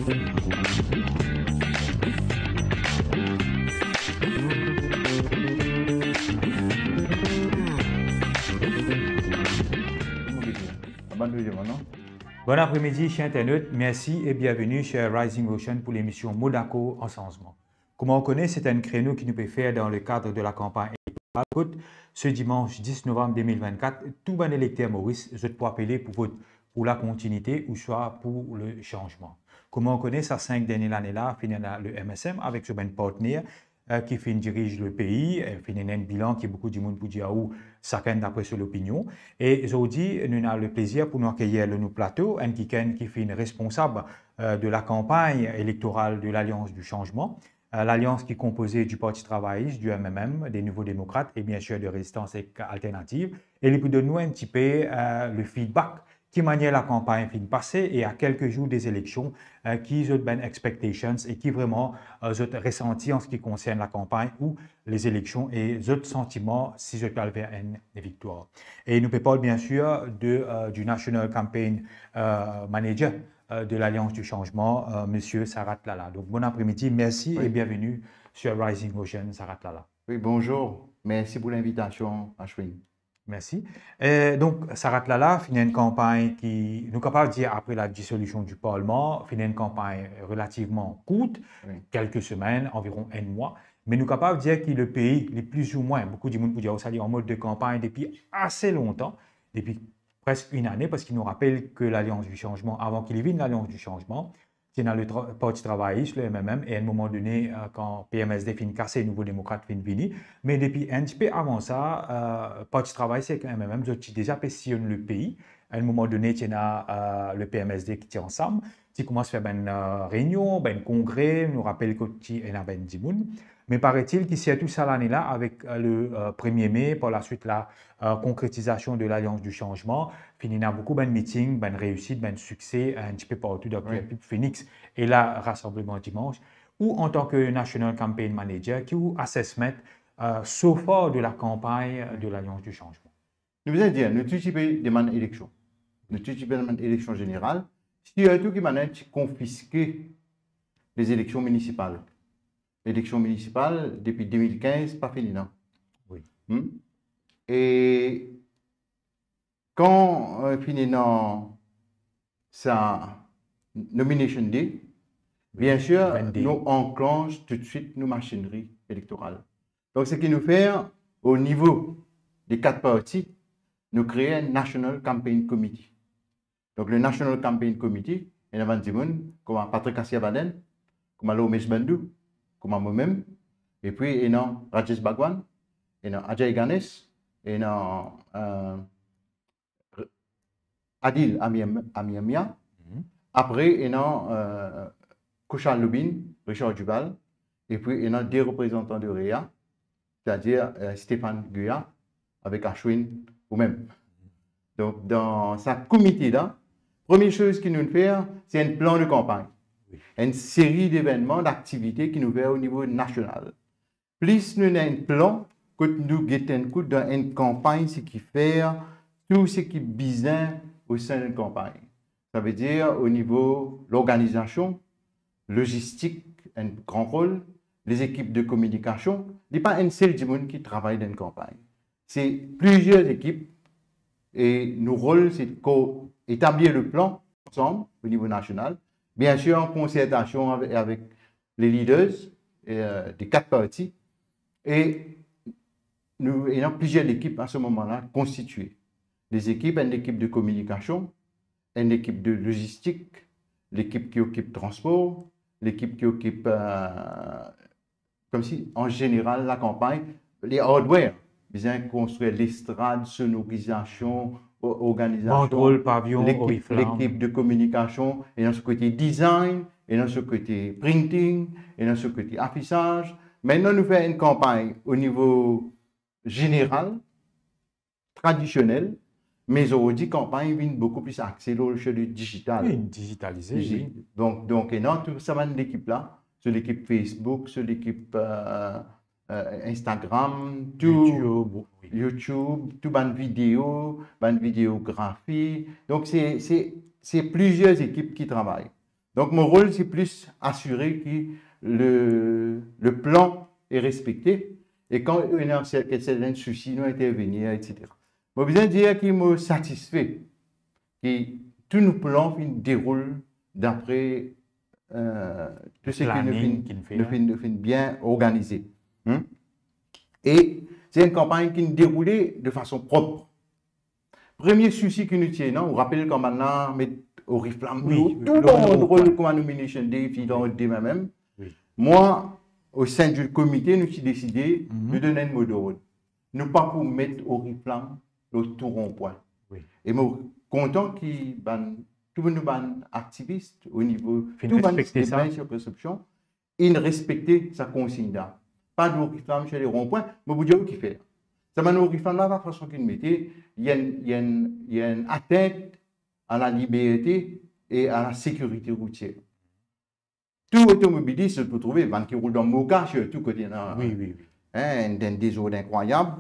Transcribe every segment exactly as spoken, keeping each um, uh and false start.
Bon apremidi, cher internaute. Mersi e bienveni sur Rising Ocean pou lemision Mo Dakor ar sanzman. Kouma ou kone, se enn kreno ki nou pe fer dan le kad de la kanpagn elektoral, kot se dimans dis novam de mil vennkat, tou bann elekter Moris, zot pou apele pou vot pou lakontinite ouswa pou le sanzman. Kouma ou kone, sa sink dernie lane la, finn ena le M S M avek so bann partner, eh, ki finn diriz le pei, eh, finn ena enn bilan ki boukou dimoun pou dir ou, sakenn dapre so lopinion. E zordi, nou ena le plezir pou nou akeyir lor nou plato enn kikenn ki finn responsab, eh, de la kanpagn elektoral de Lalians di Sanzman, eh, lalians ki konpoze di Parti Travayis, di M M M, de Nouvo Demokrat e biensir de Rezistans ek Alternativ. E li pou donn nou enn tipe, eh, le feedback, ki manier lakanpagn finn pase e a kelke zour de eleksion, eh, ki zot bann expectations e ki vreman, eh, zot resanti an se ki konsern lakanpagn ou lezeleksion e zot santiman si zot pe al ver enn viktwar. E nou pe parl biensir de, eh, di National Campaign, eh, Manager, eh, de Lalians di Sanzman, eh, Misie Sarath Lala. Donk, bon apremidi, mersi e bienveni sur Rising Ocean, Sarath Lala. Wi, bonzour. Mersi pou linvitasion, Ashwin. Mersi. Eh, donk, Sarath Lala, finn enn kanpagn ki, nou kapav dir apre la disolision di Parlman, finn enn kanpagn relativman kourt, kelke semenn, anviron enn mwa. Me nou kapav dir ki le pei, li plizoumwin, boukou dimoun pou dir, oh, sa li an mod de kanpagn depi ase lontan, depi preske enn ane, parski nou rapel ke Lalians di Sanzman, avan ki li vinn Lalians di Sanzman, ti ena le tra-, Parti Travayis, le M M M, e a enn moman done, eh, kan P M S D finn kase, Nouvo Demokrat finn vini. Me depi enn tipe avan sa, eh, Parti Travayis ek M M M, zot ti deza pe sillonn le pei. A enn moman done, ti ena, eh, le P M S D ki ti ansam, ti koumans fer bann, eh, reinion, bann kongre, nou rapel kot ti ena bann dimoun. Me paraît-il ki sirtou sa lane la, avek, eh, le, eh, premie me, par laswit la, eh, konkretizasion de Lalians di Sanzman, finn ena boukou bann meeting, bann reisit, bann sikse, enn tipe partou dan Phoenix e la Rassemblement Dimanche, ou antan ke National Campaign Manager, ki ou assessment, eh, so far de la kanpagn de Lalians di Sanzman? Nou bizin dir, nou tou ti pe demann eleksion. Nou tou ti pe demann eleksion zeneral, sirtou ki bann ti konfiske lezeleksion minisipal. Eleksion minisipal, depi de mil kinz, pa fini, non? Wi. Hmm? E kan, eh, finn ena sa nomination day, biensir, nou anklansh toutswit nou masinri elektoral. Donk, seki nou fer, o nivo de kat parti, nou kree enn National Campaign Committee. Donk, le National Campaign Committee, ena bann dimoun, kouma Patrick Asirbaden, kouma Lomesh Bandhu, kouma momem, epi ena Rajesh Bhagwan, ena Ajay Ganesh, ena, eh, Adil Amir-, Amirmia. Apre, ena, eh, Kushal Lubin, Richard Duval, epi ena de reprezantan de REA, setadir, eh, Stéphane Guya avek Ashwin, ou mem. Donk, dan sa komite la, premie soz ki nou fer, se enn plan de kanpagn. Enn seri devennman, daktivite ki nou fer o nivo nasional. Plis nou ena enn plan kot nou get enn kou dan enn kanpagn, seki fer, tou seki bizin o sein d'enn kanpagn. Savedir o nivo lorganizasion, lozistik, enn gran rol, lezekip de kominikasion, li pa enn sel dimoun ki travay dan enn kanpagn. Se plizier ekip e nou rol, se ko-, etablir le plan ansam o nivo nasional, biensir an konsertasion avek, avek les leaders, eh, de kat parti. E nou, ena plizier lekip a se moman la konstitie. Lezekip, enn lekip de kominikasion, enn lekip de lozistik, lekip ki okip transpor, lekip ki okip, eh, koumsi, an zeneral, lakanpagn, le hardware, bizin konstrir lestrad, sonorizasion, o-, organizasion, banderol, pavion, lekip, oriflam, lekip de kominikasion, ena so kote design, ena so kote printing, ena so kote afisaz. Aster nou fer enn kanpagn o nivo zeneral, tradisionel, me zordi kanpagn vinn boukou plis axe lor le dizital. Wi, dizitalize, wi. Donk, donk, ena tou sa bann lekip la, so lekip Facebook, so lekip, eh, eh, Instagram, tou, YouTube, wi. YouTube, tou bann video, bann videografi. Donk, se, se, se plizier ekip ki travay. Donc, mon rol, se plis asire ki le, le plan est respecté, e kan ena serten, serten sousi, nou intervenir, et cetera. Mo bizin dir ki mo satisfe ki tou nou plan finn deroul dapre, euh, tou seki nou finn, nou finn, nou finn bien organize. Hmm? E se enn kanpagn ki deroule de fason prop. Premie sousi ki nou ti ena, ou rapel kan bann la met oriflam, wi, lor tou bann bandrol, kouma nou mini Shane Day, fi dan de mem. Wi. Mwa, o sin di komite, nou ti deside, nou donn enn modord. Nou pa pou met oriflam lor tou ronpwin. Wi. E mo kontan ki bann, tou nou bann aktivis, o nivo tou bann sirkonskripsion, inn respekte sa konsign la. Pa d'oriflam lor le ronpwin, mo pou dir ou kifer. Sa bann oriflam la, lafason ki nou mete, li enn, li enn, li enn atint a la liberte e a la sekirite routier. Tou otomobilis, zot pou trouve, bann ki roul dan moka, sirtou kote ena, wi, wi, wi, enn, enn dezord inkrwayab,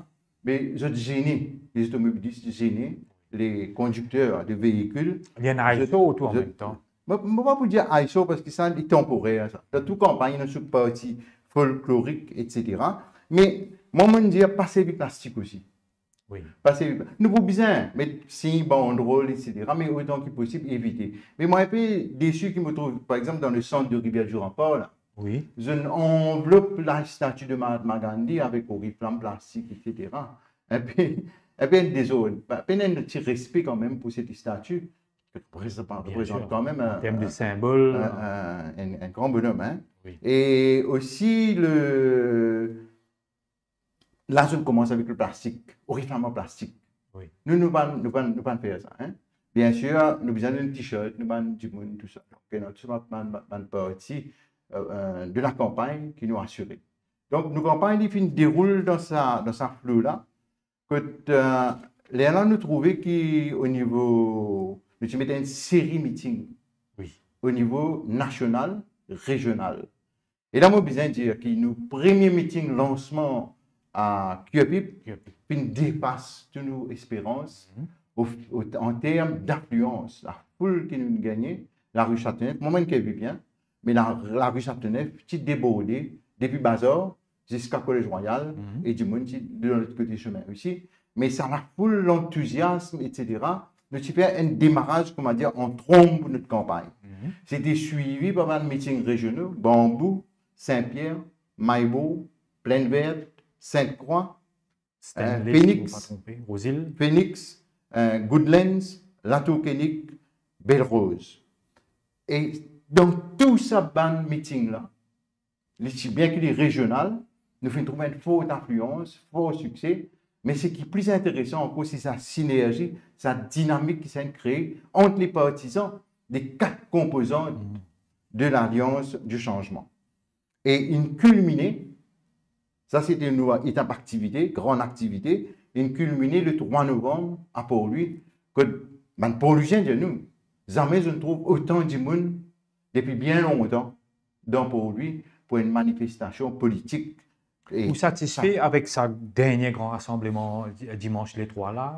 me zot zene, les automobilistes zene, les conducteurs de véhicules. Il y a un ISO autour en même temps. Mo, mo pa pou dir ISO parski sa, li tanporer, sa. Dan tou kanpagn, ena so parti folklorik, et cetera. Me mwa, mo dir, pa servi plastik osi. Wi. Parski nou pou bizin met sign, bandrol, et cetera, me otan ki posib, evite. Me mwa, enpe desi ki mo trouv, par exanp, dan le sant de Rivière du Rempart, la, wi, zot inn anvlop lastati de Mahatma Gandhi avek oriflam plastik, et cetera. Enpe, enpe enn dezord, pa, pena enn ti respe kanmem pou set stati, ki reprezant, reprezant kanmem, an term de sinbol, enn, enn, enn gran bonom, hein. Wi. E osi le, la, zot inn koumans avek le plastik, oriflam an plastik. Wi. Nou, nou pa, nou pa, nou pa fer sa, hein. Biensir, nou bizin donn t-shirt, nou bann dimoun, tou sa. Donk, ena tou sa bann, bann, bann parti, euh, euh, de la kanpagn ki nou asire. Donk, nou kanpagn, li finn deroul dan sa, dan sa flou la. Kot, euh, lerla nou trouve ki o nivo, nou ti met enn seri miting. Wi. O nivo nasional, rezional. E la, mo bizin dir ki nou premie miting lansman a Curepipe, Curepipe, finn depas tou nou esperans, mhm, o, o, an term daflians, lafoul ki nou gagne, lari Satenef, mwa, mo'nn kwi bien, me la, lari Satenef ti deborde depi Bazar ziska Kolez Rwayal, mhm, e dimoun ti de lot kote sime osi. Me sa lafoul, lantouziasm, et cetera, nou ti fer enn demaraz, kouma dir, an tronm pou nou kanpagn. Mhm. Se ti swivi par bann miting rezional, Bambou, Saint-Pierre, Mayborough, Plaine Verte, Sainte-Croix, Stanley, euh, Phoenix, si mo pa tronpe, Rosehill, Phoenix, euh, Goodlands, Latour Koenig, Belle Rose. E dan tou sa bann miting la, li ti bien ki li rezional, nou finn trouv enn for aflians, for sikse, me seki pli interesan ankor, se sa sinerzi, sa dinamik ki sa inn kree ant le partizan de kat konpozan, mhm, de Lalians di Sanzman. E inn kilmine, sa se ti nou etap aktivite, gran aktivite, inn kilmine le trwa novanm a Port-Louis, kot bann Portlwizien dir nou, zame zot inn trouv otan dimoun depi bien lontan dan Port-Louis pou enn manifestasion politik. E ou satisfe avek sa dernie gran rasanbleman di-, dimans le trwa la?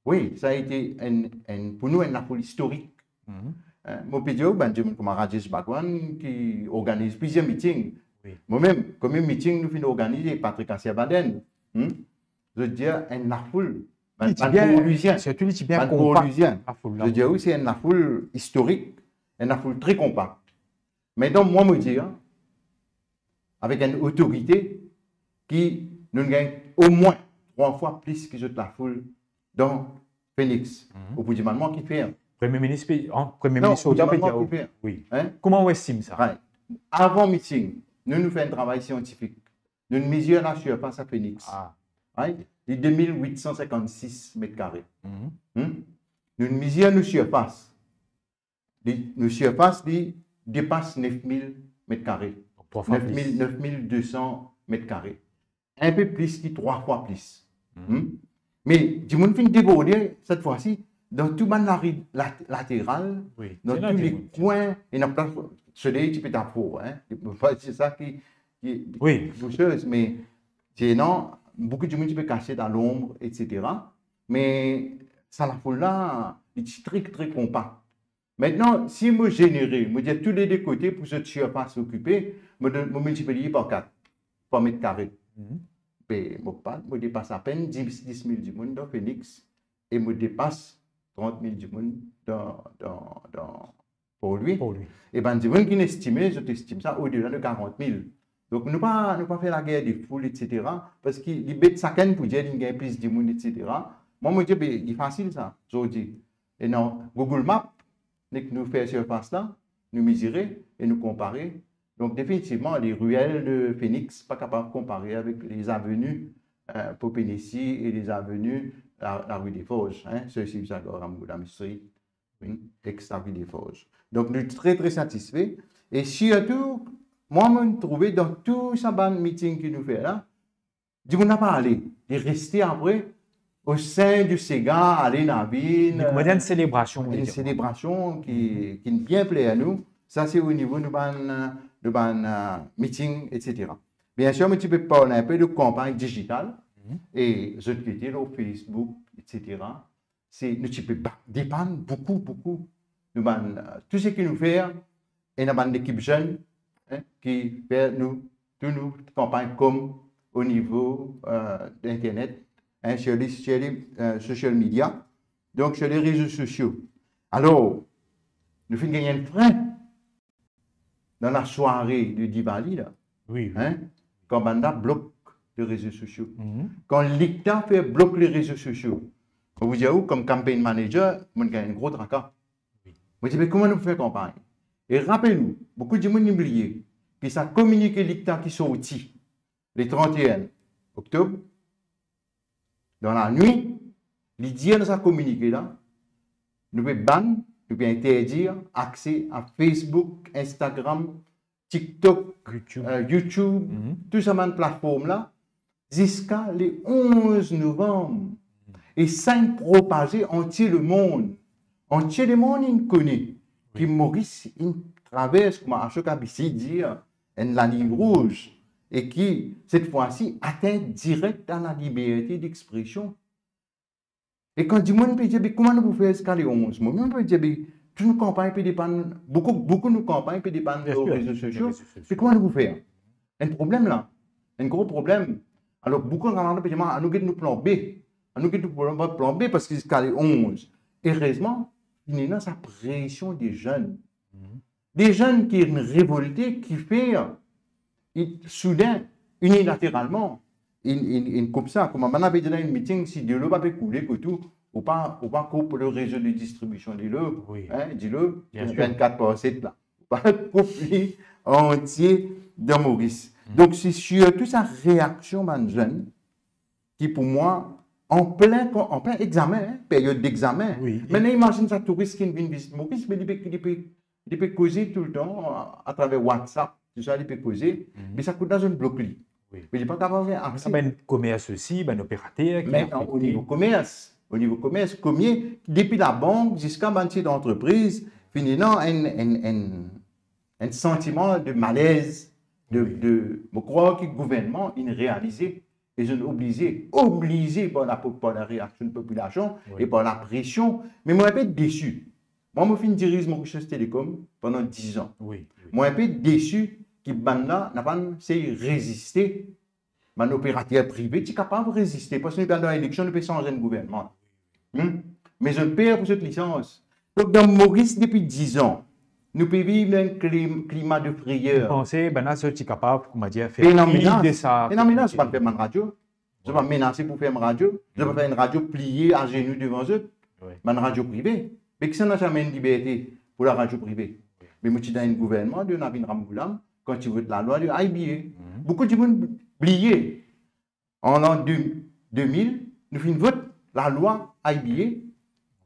Wi, sa ete enn, enn, pou nou, enn lafoul istorik. Mhm. Eh, mo pe dir ou, bann dimoun kouma Rajesh Bhagwan ki organiz plizier miting. Wi. Mwa mem, konbien miting nou finn organize, Patrick Assier-Baden. Hmm? Zot dir enn lafoul, bann, li ti bien, bann Portlwizien, sirtou li ti bien konpak, lafoul la. Zot dir wi, se enn lafoul istorik, enn lafoul tre konpak. Me donk, mwa, mo dir, avek enn otorite ki nou gagn omwin trwa fwa plis ki zot lafoul dan Phoenix. Mhm. Ou pou dimann mwa kifer. Premie minis pe-, an, Premie minis sortan pe dir ou. Non, ou pou dimann mwa kifer. Wi. Hein? Kouma ou estim sa? Right. Avan miting, nou, nou fer enn travay siantifik. Nou mizir lasirfas a Phoenix. Ah. Right? Li de mil wit san sinkannsis met kare. Mhm. Hmm? Nou mizir nou sirfas. Li, nou sirfas, li depas nef mil met kare. Donk, trwa fwa plis. Nef mil, nef mil de san met kare. Enpe plis ki trwa fwa plis. Mhm. Hmm? Me dimoun finn deborde set fwa si dan tou bann lari lat-, lateral, wi, dan tou le kwin, ena plas, soley ti pe tap for, hein. Se sa ki, ki, wi, ki bouz, me ti ena boukou dimoun ti pe kasiet a lonb, et cetera. Me sa lafoul la, li ti tre, tre konpak. Aster, si mo zenere, mo dir tou le de kote pou zot sirfas okipe, mo donn, mo miltipliye par kat, par met kare. Mhm. Be mo pa, mo depas apenn dis, dis mil dimoun dan Phoenix e mo depas trant mil dimoun dan, dan, dan Port-Louis. Port-Louis. E bann dimoun ki estime, zot estim sa odela de karant mil. Donk nou pa, nou pa fer lager de foul, et cetera. Parski li bet sakenn pou dir li gagn plis dimoun, et cetera. Mwa, mo dir, be, li fasil sa, zordi. Ena Google Map, nek nou fer sirfas la, nou mizire e nou konpare. Donk, definitivman, les ruelles de Phoenix pa kapav konpare avek les avenues, euh, Popinesi e les avenues la, la rue des Forges, hein, Sir Stephen Ramgoolam Street, wi, ex la rue des Forges. Donk, nou tre, tre satisfe. E sirtou, mwa, mo trouve dan tou sa bann meeting ki nou fer la, dimoun la pa ale, li reste apre o sein du sega, ale ena vinn, nek, euh, enn selebrasion, enn selebrasion ki, mhm, ki bien pler nou. Sa se o nivo nou bann, nou bann, euh, meeting, et cetera. Biensir, mo ti pe parl inpe de kanpagn digital, mhm, e zot kote lor Facebook, et cetera. Se, nou ti pe ba-, depann boukou, boukou. Nou bann, euh, tou seki nou fer, ena bann lekip zenn, hein, ki fer nou, tou nou kanpagn kom o nivo, euh, internet, hein, sur les, sur les, euh, social media, donk sur les réseaux sociaux. Alor, nou finn gagn enn fren dan lasware de Diwali la. Wi, wi. Hein? Kan bann la blok le rezo sosio. Mhm. Kan LICTA fer blok le rezo sosio, mo pou dir ou, kom campaign manager, mo gagn enn gro traka. Wi. Mo dir, "Me kouma nou pou fer kanpagn?" E rapel ou, boukou dimoun inn bliye ki sa kominike LICTA ki sorti le trente et un octobre, dan lanwit, li dir dan sa kominike la, nou pe bann, nou pe interdir akse a Facebook, Instagram, TikTok, YouTube. Euh, YouTube, mhm, tou sa bann platform la, ziska le onze novanm. E sa inn propaze antie lemond. Antie lemond inn kone ki, wi, Moris inn travers, kouma Ashok Abhisek dir, enn laliny rouz, e ki, set fwa si, atent direk a laliberte dexpresion. E kan dimoun pe dir, "Be kouma nou pou fer ziska le onze?" Mo mem pe dir, "Be tou nou kanpagn pe depann, boukou, boukou nou kanpagn pe depann lor rezo sosio. Bien sir, lor rezo sosio. Be kouma nou pou fer?" Enn problem la, enn gro problem. Alor, boukou lor la pe dir, "Anou get nou plan B, anou get nou plan, plan B, parski ziska le onze." Erezman, finn ena sa presion de zenn. Mhm. De zenn ki inn revolte, ki fer, inn, soudin, inilateralman, inn, inn, inn koup sa. Kouma bann la pe dir dan enn meeting, si delo pa pe koule kot ou, ou pa, ou pa koup le rezo de distribision delo, wi, hein, dilo, bien sir, vennkat par set la. Ou pa koup li antie dan Moris. Mhm. Donk, se sirtou sa reaksion bann zenn ki pou mwa, an plin, an plin examen, hein, period dexamen. Wi. Mintnan, imazinn sa touris ki vinn vizit Moris, me li pe, li pe, li pe koze toultan a, atraver WhatsApp, tou sa, li pe koze, mhm, me sa kout la zot blok li. Wi. Me li pa kapav gagn akse. Sa bann komers osi, bann operater ki... Me o nivo komers, o nivo komers, komie, depi labank ziska bann ti antrepriz, finn ena enn, enn, enn, enn santiman de malez, de, wi, de, mo krwar ki gouvernman inn realize, e zot oblize, oblize par la po-, par la reaksion de popilasion, wi, e par lapresion. Me mo inpe desi. Mwa, mo finn diriz Mauritius Telecom pandan diz an. Wi, wi. Mo inpe desi ki bann la, napa sey reziste. Bann operater prive ti kapav reziste, parski nou pe al dan eleksion, nou pe sanz enn gouvernman. Hmm? Me zot per pou zot lisans. Donk, dan Moris, depi diz an, nou pe viv dan enn klim-, klima de freyer. Ou panse, bann la, zot ti kapav, kouma dir, fer pli de sa? Ena menas, ena menas, zot pa fer bann radio. Zot pa menase pou ferm radio, zot pa fer enn radio pliye azenou devan zot. Wi. Bann radio prive. Me kisannla ti amenn liberte pou laradio prive? Wi. Me mo ti dan enn gouvernman de Navin Ramgoolam, kan ti vot lalwa de I B A. Mhm. Boukou dimoun bliye. An lan de, de mil, nou finn vot lalwa I B A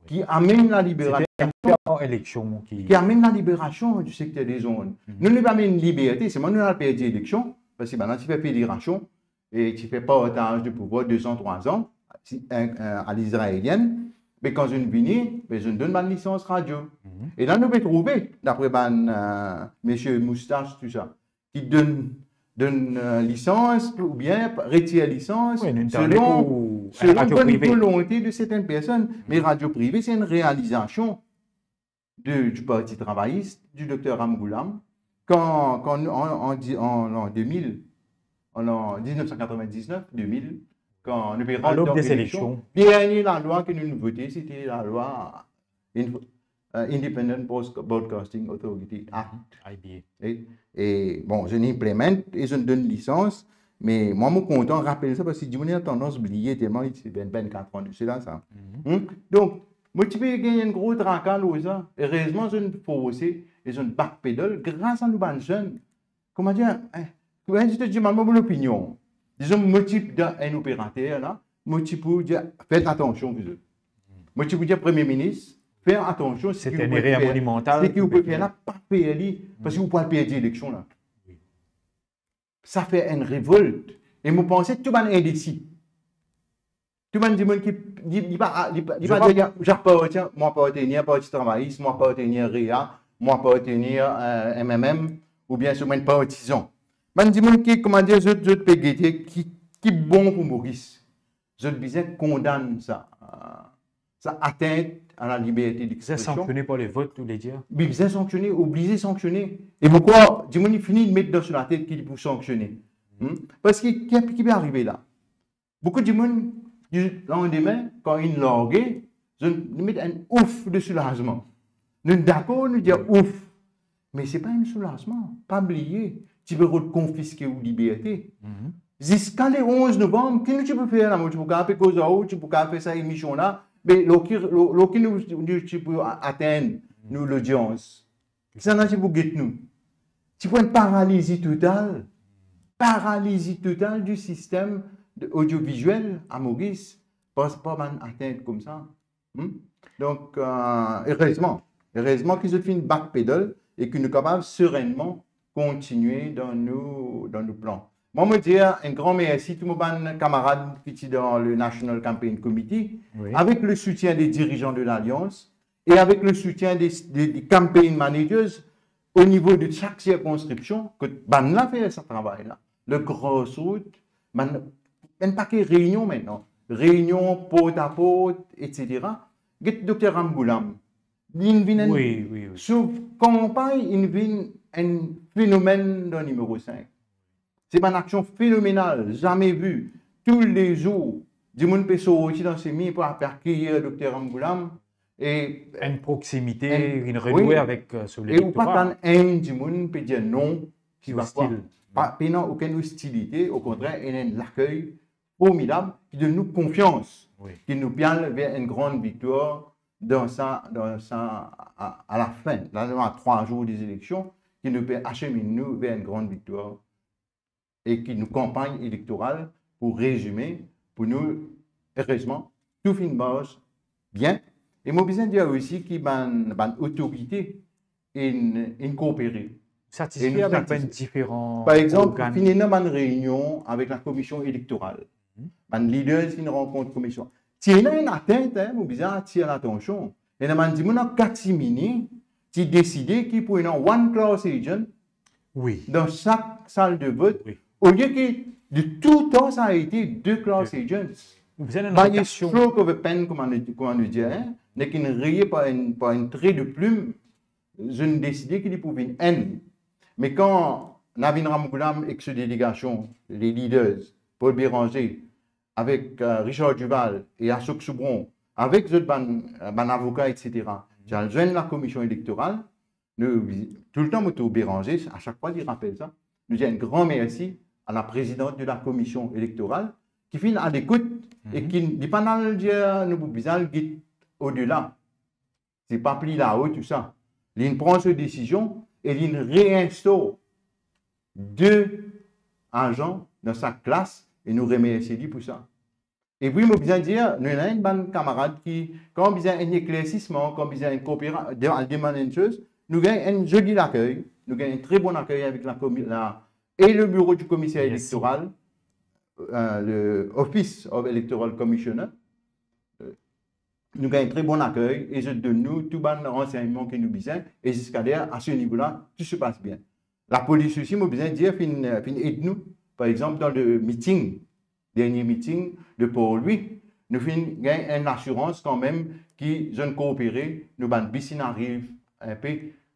ki amenn laliberasion. Sete enn eleksion ki... Ki amenn laliberasion di sekter dezond. Mhm. Nou, nou pa amenn liberte, selman nou al perdi eleksion, parski bann la ti fer federasion, e ti fer partaz de pouvwar de zan, trwa zan, si, en, en, a lizraelienn, me kan zot vini, be zot donn bann lisans radio. Mhm. E la nou pe trouve, dapre bann, eh, misie Moustache, tou sa, ki donn, donn, eh, lisans oubien retir lisans, wi, nou selon, pou enn selon radio prive, bonn volonte de sertenn personn. Me radio prive, se enn realizasion de, du Parti Travayis, du Dokter Ramgoolam, kan, kan nou, an, an di-, an, an de mil, an, an diznef san katrevin-diznef, de mil, kan nou pe rant dan seleksion, dernie lalwa ki nou vote, sete lalwa Inf-, euh, Independent Broadcasting Authority Act. I B A. E, e, bon, zot inn inplement, e zot inn donn lisans, me mwa, mo kontan rapel sa, parski dimoun ena tandans bliye, telman li ti enn, enn kat-an de sela, sa. Hmm? Donk, mo ti pe gagn enn gro traka lor sa. Erezman, zot inn forse, e zot inn backpedal, gras a nou bann zenn. Kouma dir, eh, kouma dir, to dimann mwa mo lopinion. Dizon, mo ti dan enn operater la, mo ti pou dir, fer atansion, zot. Mo ti pou dir Premie Minis, fer atansion, seki ou pe fer la, pa fer li, parski ou pou al perdi eleksion la. Sa fer enn revolt. E mo panse tou bann endesi, tou bann dimoun ki, li, li pa, li pa, li pa dir, mo apartenir Parti Travayis, mo apartenir REA, mo apartenir, euh, M M M, oubien so bann partizan. Bann dimoun ki, kouma dir, zot, zot pe gete ki, ki bon pou Moris. Zot bizin kondann sa, sa attent a la liberte d'expression. Bizin sanksione par le vot, ou le dir? Bizin sanksione, oblize sanksione. E mo krwar, dimoun li fini met dan so latet ki li pou sanksione. Hmm? Parski ki, ki pe arive la? Boukou dimoun, di landime, kan inn large, zot met enn ouf de soulazman. Nou dakor, nou dir ouf. Me se pa enn soulazman. Pa bliye, ti pe rod konfiske ou liberte. Ziska le onz novam, ki nou ti pou fer la? Mo ti pou kapav pe koz ar ou, ti pou kapav fer sa emision la. Me lor ki, lor, lor ki nou, nou ti pou a-, atenn nou lodians? Kisannla ti pou get nou? Ti pou enn paralizi total. Paralizi total di sistem de, odioviziel a Moris, par, par bann attent koumsa. Hmm? Donk, euh, erezman, erezman ki zot finn backpedal e ki nou kapav serennman kontigne dan nou, dan nou plan. Mwa, mo dir enn gran mersi tou mo bann kamarad ki ti dan le National Campaign Committee, avek le soutien de dirizan de Lalians, e avek le soutien de, de, de campaign managers o nivo de sak sirkonskripsion, kot bannla fer sa travay la. Le grassroot, bann, enn pake reynion mintnan, reynion port a port, etsetera. Get Dokter Ramgoolam, linn vinn enn, so kanpagn inn vinn enn fenomenn dan nimero sink. Se bann aksion fenomenal, zame vi. Toulezour, dimoun pe sorti dan semi pou al akeyir Dokter Ramgoolam, e enn proksimite, enn, wi, enn renou avek, euh, so lektorat. E ou pa tann enn dimoun pe dir non, ki ostil. Pa, pena okenn ostilite, okontrer, ena enn lakey formidab ki donn nou konfians ki nou pe al ver enn gran viktwar dan sa, dan sa, a, a lafin. La, nou a trwa zour de zeleksion, ki nou pe aseminn nou ver enn gran viktwar e ki nou kanpagn elektoral, pou rezime, pou nou, erezman, tou finn mars bien. E mo bizin dir osi ki bann, bann otorite inn, inn koopere. Satisfe avek bann diferan organ. Par exanp, finn ena bann reynion avek la Komision Elektoral. Bann leaders finn rankont komision. Ti ena enn attent, en, mo bizin atir latansion. Ena bann dimoun an katimini ti deside ki pou ena one class agent dan sak sal de vot, olie ki de toultan sa a ete de class agents. By a stroke of a pen, kouma nou, kouma nou dir, en, nek inn reye par enn, par enn tre de plim, zot inn deside ki li pou vinn enn. Me kan Navin Ramgoolam ek so delegasion, les leaders, Paul Bérenger, avek, euh, Richard Duval e Ashok Soubron, avek zot bann, euh, bann avoka, etsetera, ti al zwenn Lakomision Elektoral, nou, toultan mo trouv Bérenger, a sak fwa li rapel sa, nou dir enn gran mersi a la présidente de la Commission électorale, ki finn alekout e ki, li pa'nn al dir nou pou bizin al get odela. Se pa pli lao tousa. Linn pran so desizion e linn reinstor de azan dan sak klas e nou remersie li pou sa. Epi mo bizin dir, nou ena enn bann kamarad ki, kan bizin enn eklersisman, kan bizin enn koopera-, de-, al demann enn soz, nou gagn enn zoli lakey, nou gagn enn tre bon lakey avek la komi-, la, e le bureau du commissaire électoral, euh, le Office of Electoral Commissioner, euh, nou gagn tre bon lakey e zot donn nou tou bann ransegnman ki nou bizin e ziska ler, a se nivo la, tou se pas bien. Lapolis osi, mo bizin dir, finn, finn ed nou. Par exanp, dan le meeting, dernie meeting de Port-Louis, nou finn gagn enn lasirans kanmem ki zot inn koopere, nou bann bis inn ariv enpe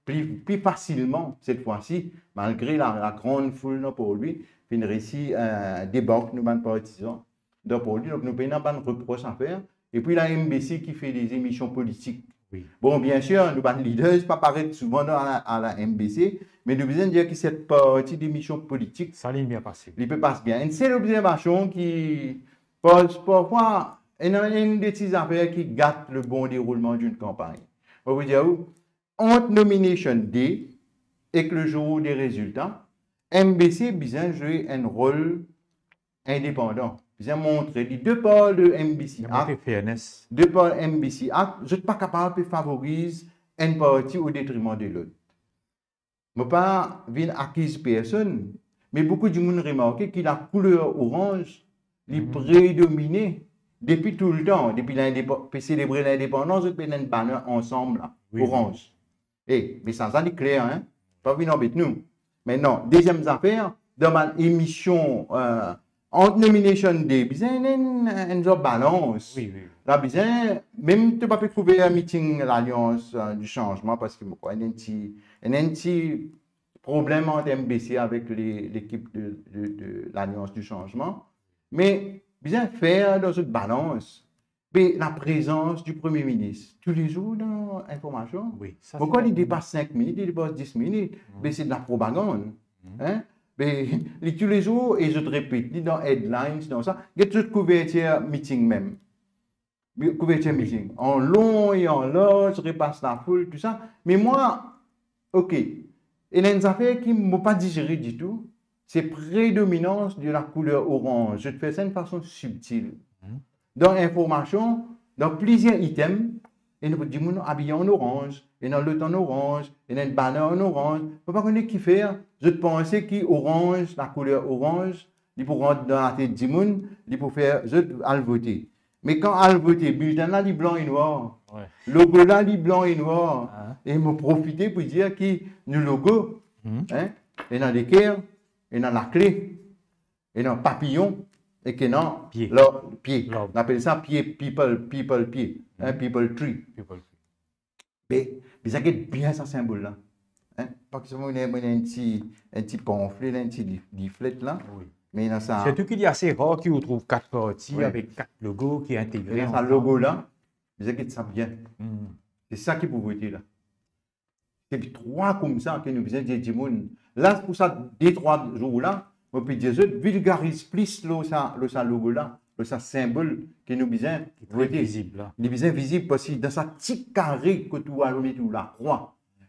pli, pli fasilman set fwa si, malgre la, la grann foul dan Port Louis, finn resi, eh, debark nou bann partizan dan Port Louis, donk nou pena bann repros a fer. Epi la M B C ki fer de zemision politik. Wi. Bon, biensir, nou bann leaders pa paret souvan dan, a la, a la M B C, me nou bizin dir ki set parti demision politik, sa li bien pase. Li pe pas bien. Enn sel obzervasion ki, par-, parfwa, ena enn de ti zafer ki gat le bon deroulman d'une campagne. Mo pou dir ou, ant nomination day ek le zour de rezilta, M B C bizin zwe enn rol indepandan. Bizin montre li, de par le M B C Act, fairness, de par M B C Act, zot pa kapav pe favoriz enn parti o detriman de lot. Mo pa vinn akiz personn, me boukou dimoun remarke ki lakouler oranz, li predomine depi toultan, depi lindepa-, pe selebre lindepandans, zot pe ena enn banner ansam la, wi, wi, oranz. E, mesaz la, li kler, hein? Pa vinn anbet nou. Aster, deziem zafer, dan bann emision, eh, ant nomination day, bizin enn, enn, enn zor balans. Wi, wi. La bizin, mem to pa pe kouver miting Lalians, eh, di Sanzman, parski mo krwar ena enn ti, ena enn ti problem ant M B C avek le, lekip de, de, de Lalians di Sanzman. Me bizin fer dan zot balans. Be laprezans di Premie Minis toulezour dan linformasion. Wi, sa, bon, se kan li pa depas sink minit, li depas dis minit, be se de lapropagann. Hein? Be li toulezour, e zot repet li dan headlines, dan sa. Get zot kouvertir miting mem. Mi-, kouvertir miting. An lon e an larz, repas lafoul, tou sa. Me mwa, ok. Ena enn zafer ki mo pa dizere ditou, se predominans de lakouler oranz. Zot fer sa enn fason sibtil. Dan linformasion, dan plizier item, ena dimoun abiye an oranz, ena lot an oranz, ena enn banner an oranz. Mo pa kone kifer, zot panse ki oranz, lakouler oranz, li pou rant dan latet dimoun, li pou fer zot al vote. Me kan al vote, bilten la, li blan e nwar. Wi. Logo la, li blan e nwar. Ah. E mo profite pou dir ki nou logo, hein, ena leker, ena lakle, ena papiyon, ek ena pie. Pie. Nou apel sa pie, people, people pie, hein, people tree. People tree. Be, bizin get bien sa senbol la. Hein? Parski mo ena, mo ena enn ti, enn ti panfle la, enn ti lif-, liflet la. Wi. Me ena sa. Sirtou ki li ase rar ki ou trouv kat parti avek kat logo ki integre ansam. Ena sa logo la, bizin get sa bien. Se sa ki pou vote la. Se trwa koumsa ki nou bizin dir dimoun. La, pou sa de, trwa zour la, mo pe dir zot, vilgariz plis lor sa, lor sa logo la, lor sa senbol ki nou bizin vote. Ki tre vizib la. Li bizin vizib parski dan sa ti kare kot ou al met ou lakrwa,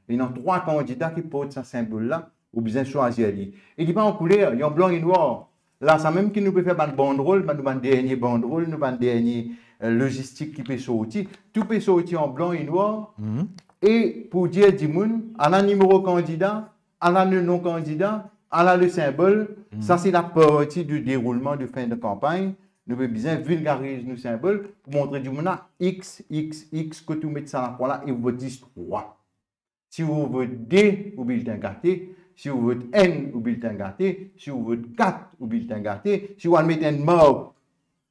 ena trwa kandida ki port sa senbol la, ou bizin swazir li. E li pa an kouler, li an blan e nwar. La, sa mem ki nou pe fer bann bandrol, bann, nou bann dernie bandrol, nou bann dernie, eh, lozistik ki pe sorti, tou pe sorti an blan e nwar. E pou dir dimoun, ala nimero kandida, ala le nom kandida, ala le senbol. Sa se laparti de deroulman de fin de kanpagn. Nou pe bizin vilgariz nou senbol pou montre dimoun la, X, X, X, kot ou met sa lakrwa la, e ou vot zis trwa. Si ou vot de, ou bilten gate. Si ou vot enn, ou bilten gate. Si ou vot kat, ou bilten gate. Si ou al met enn mark,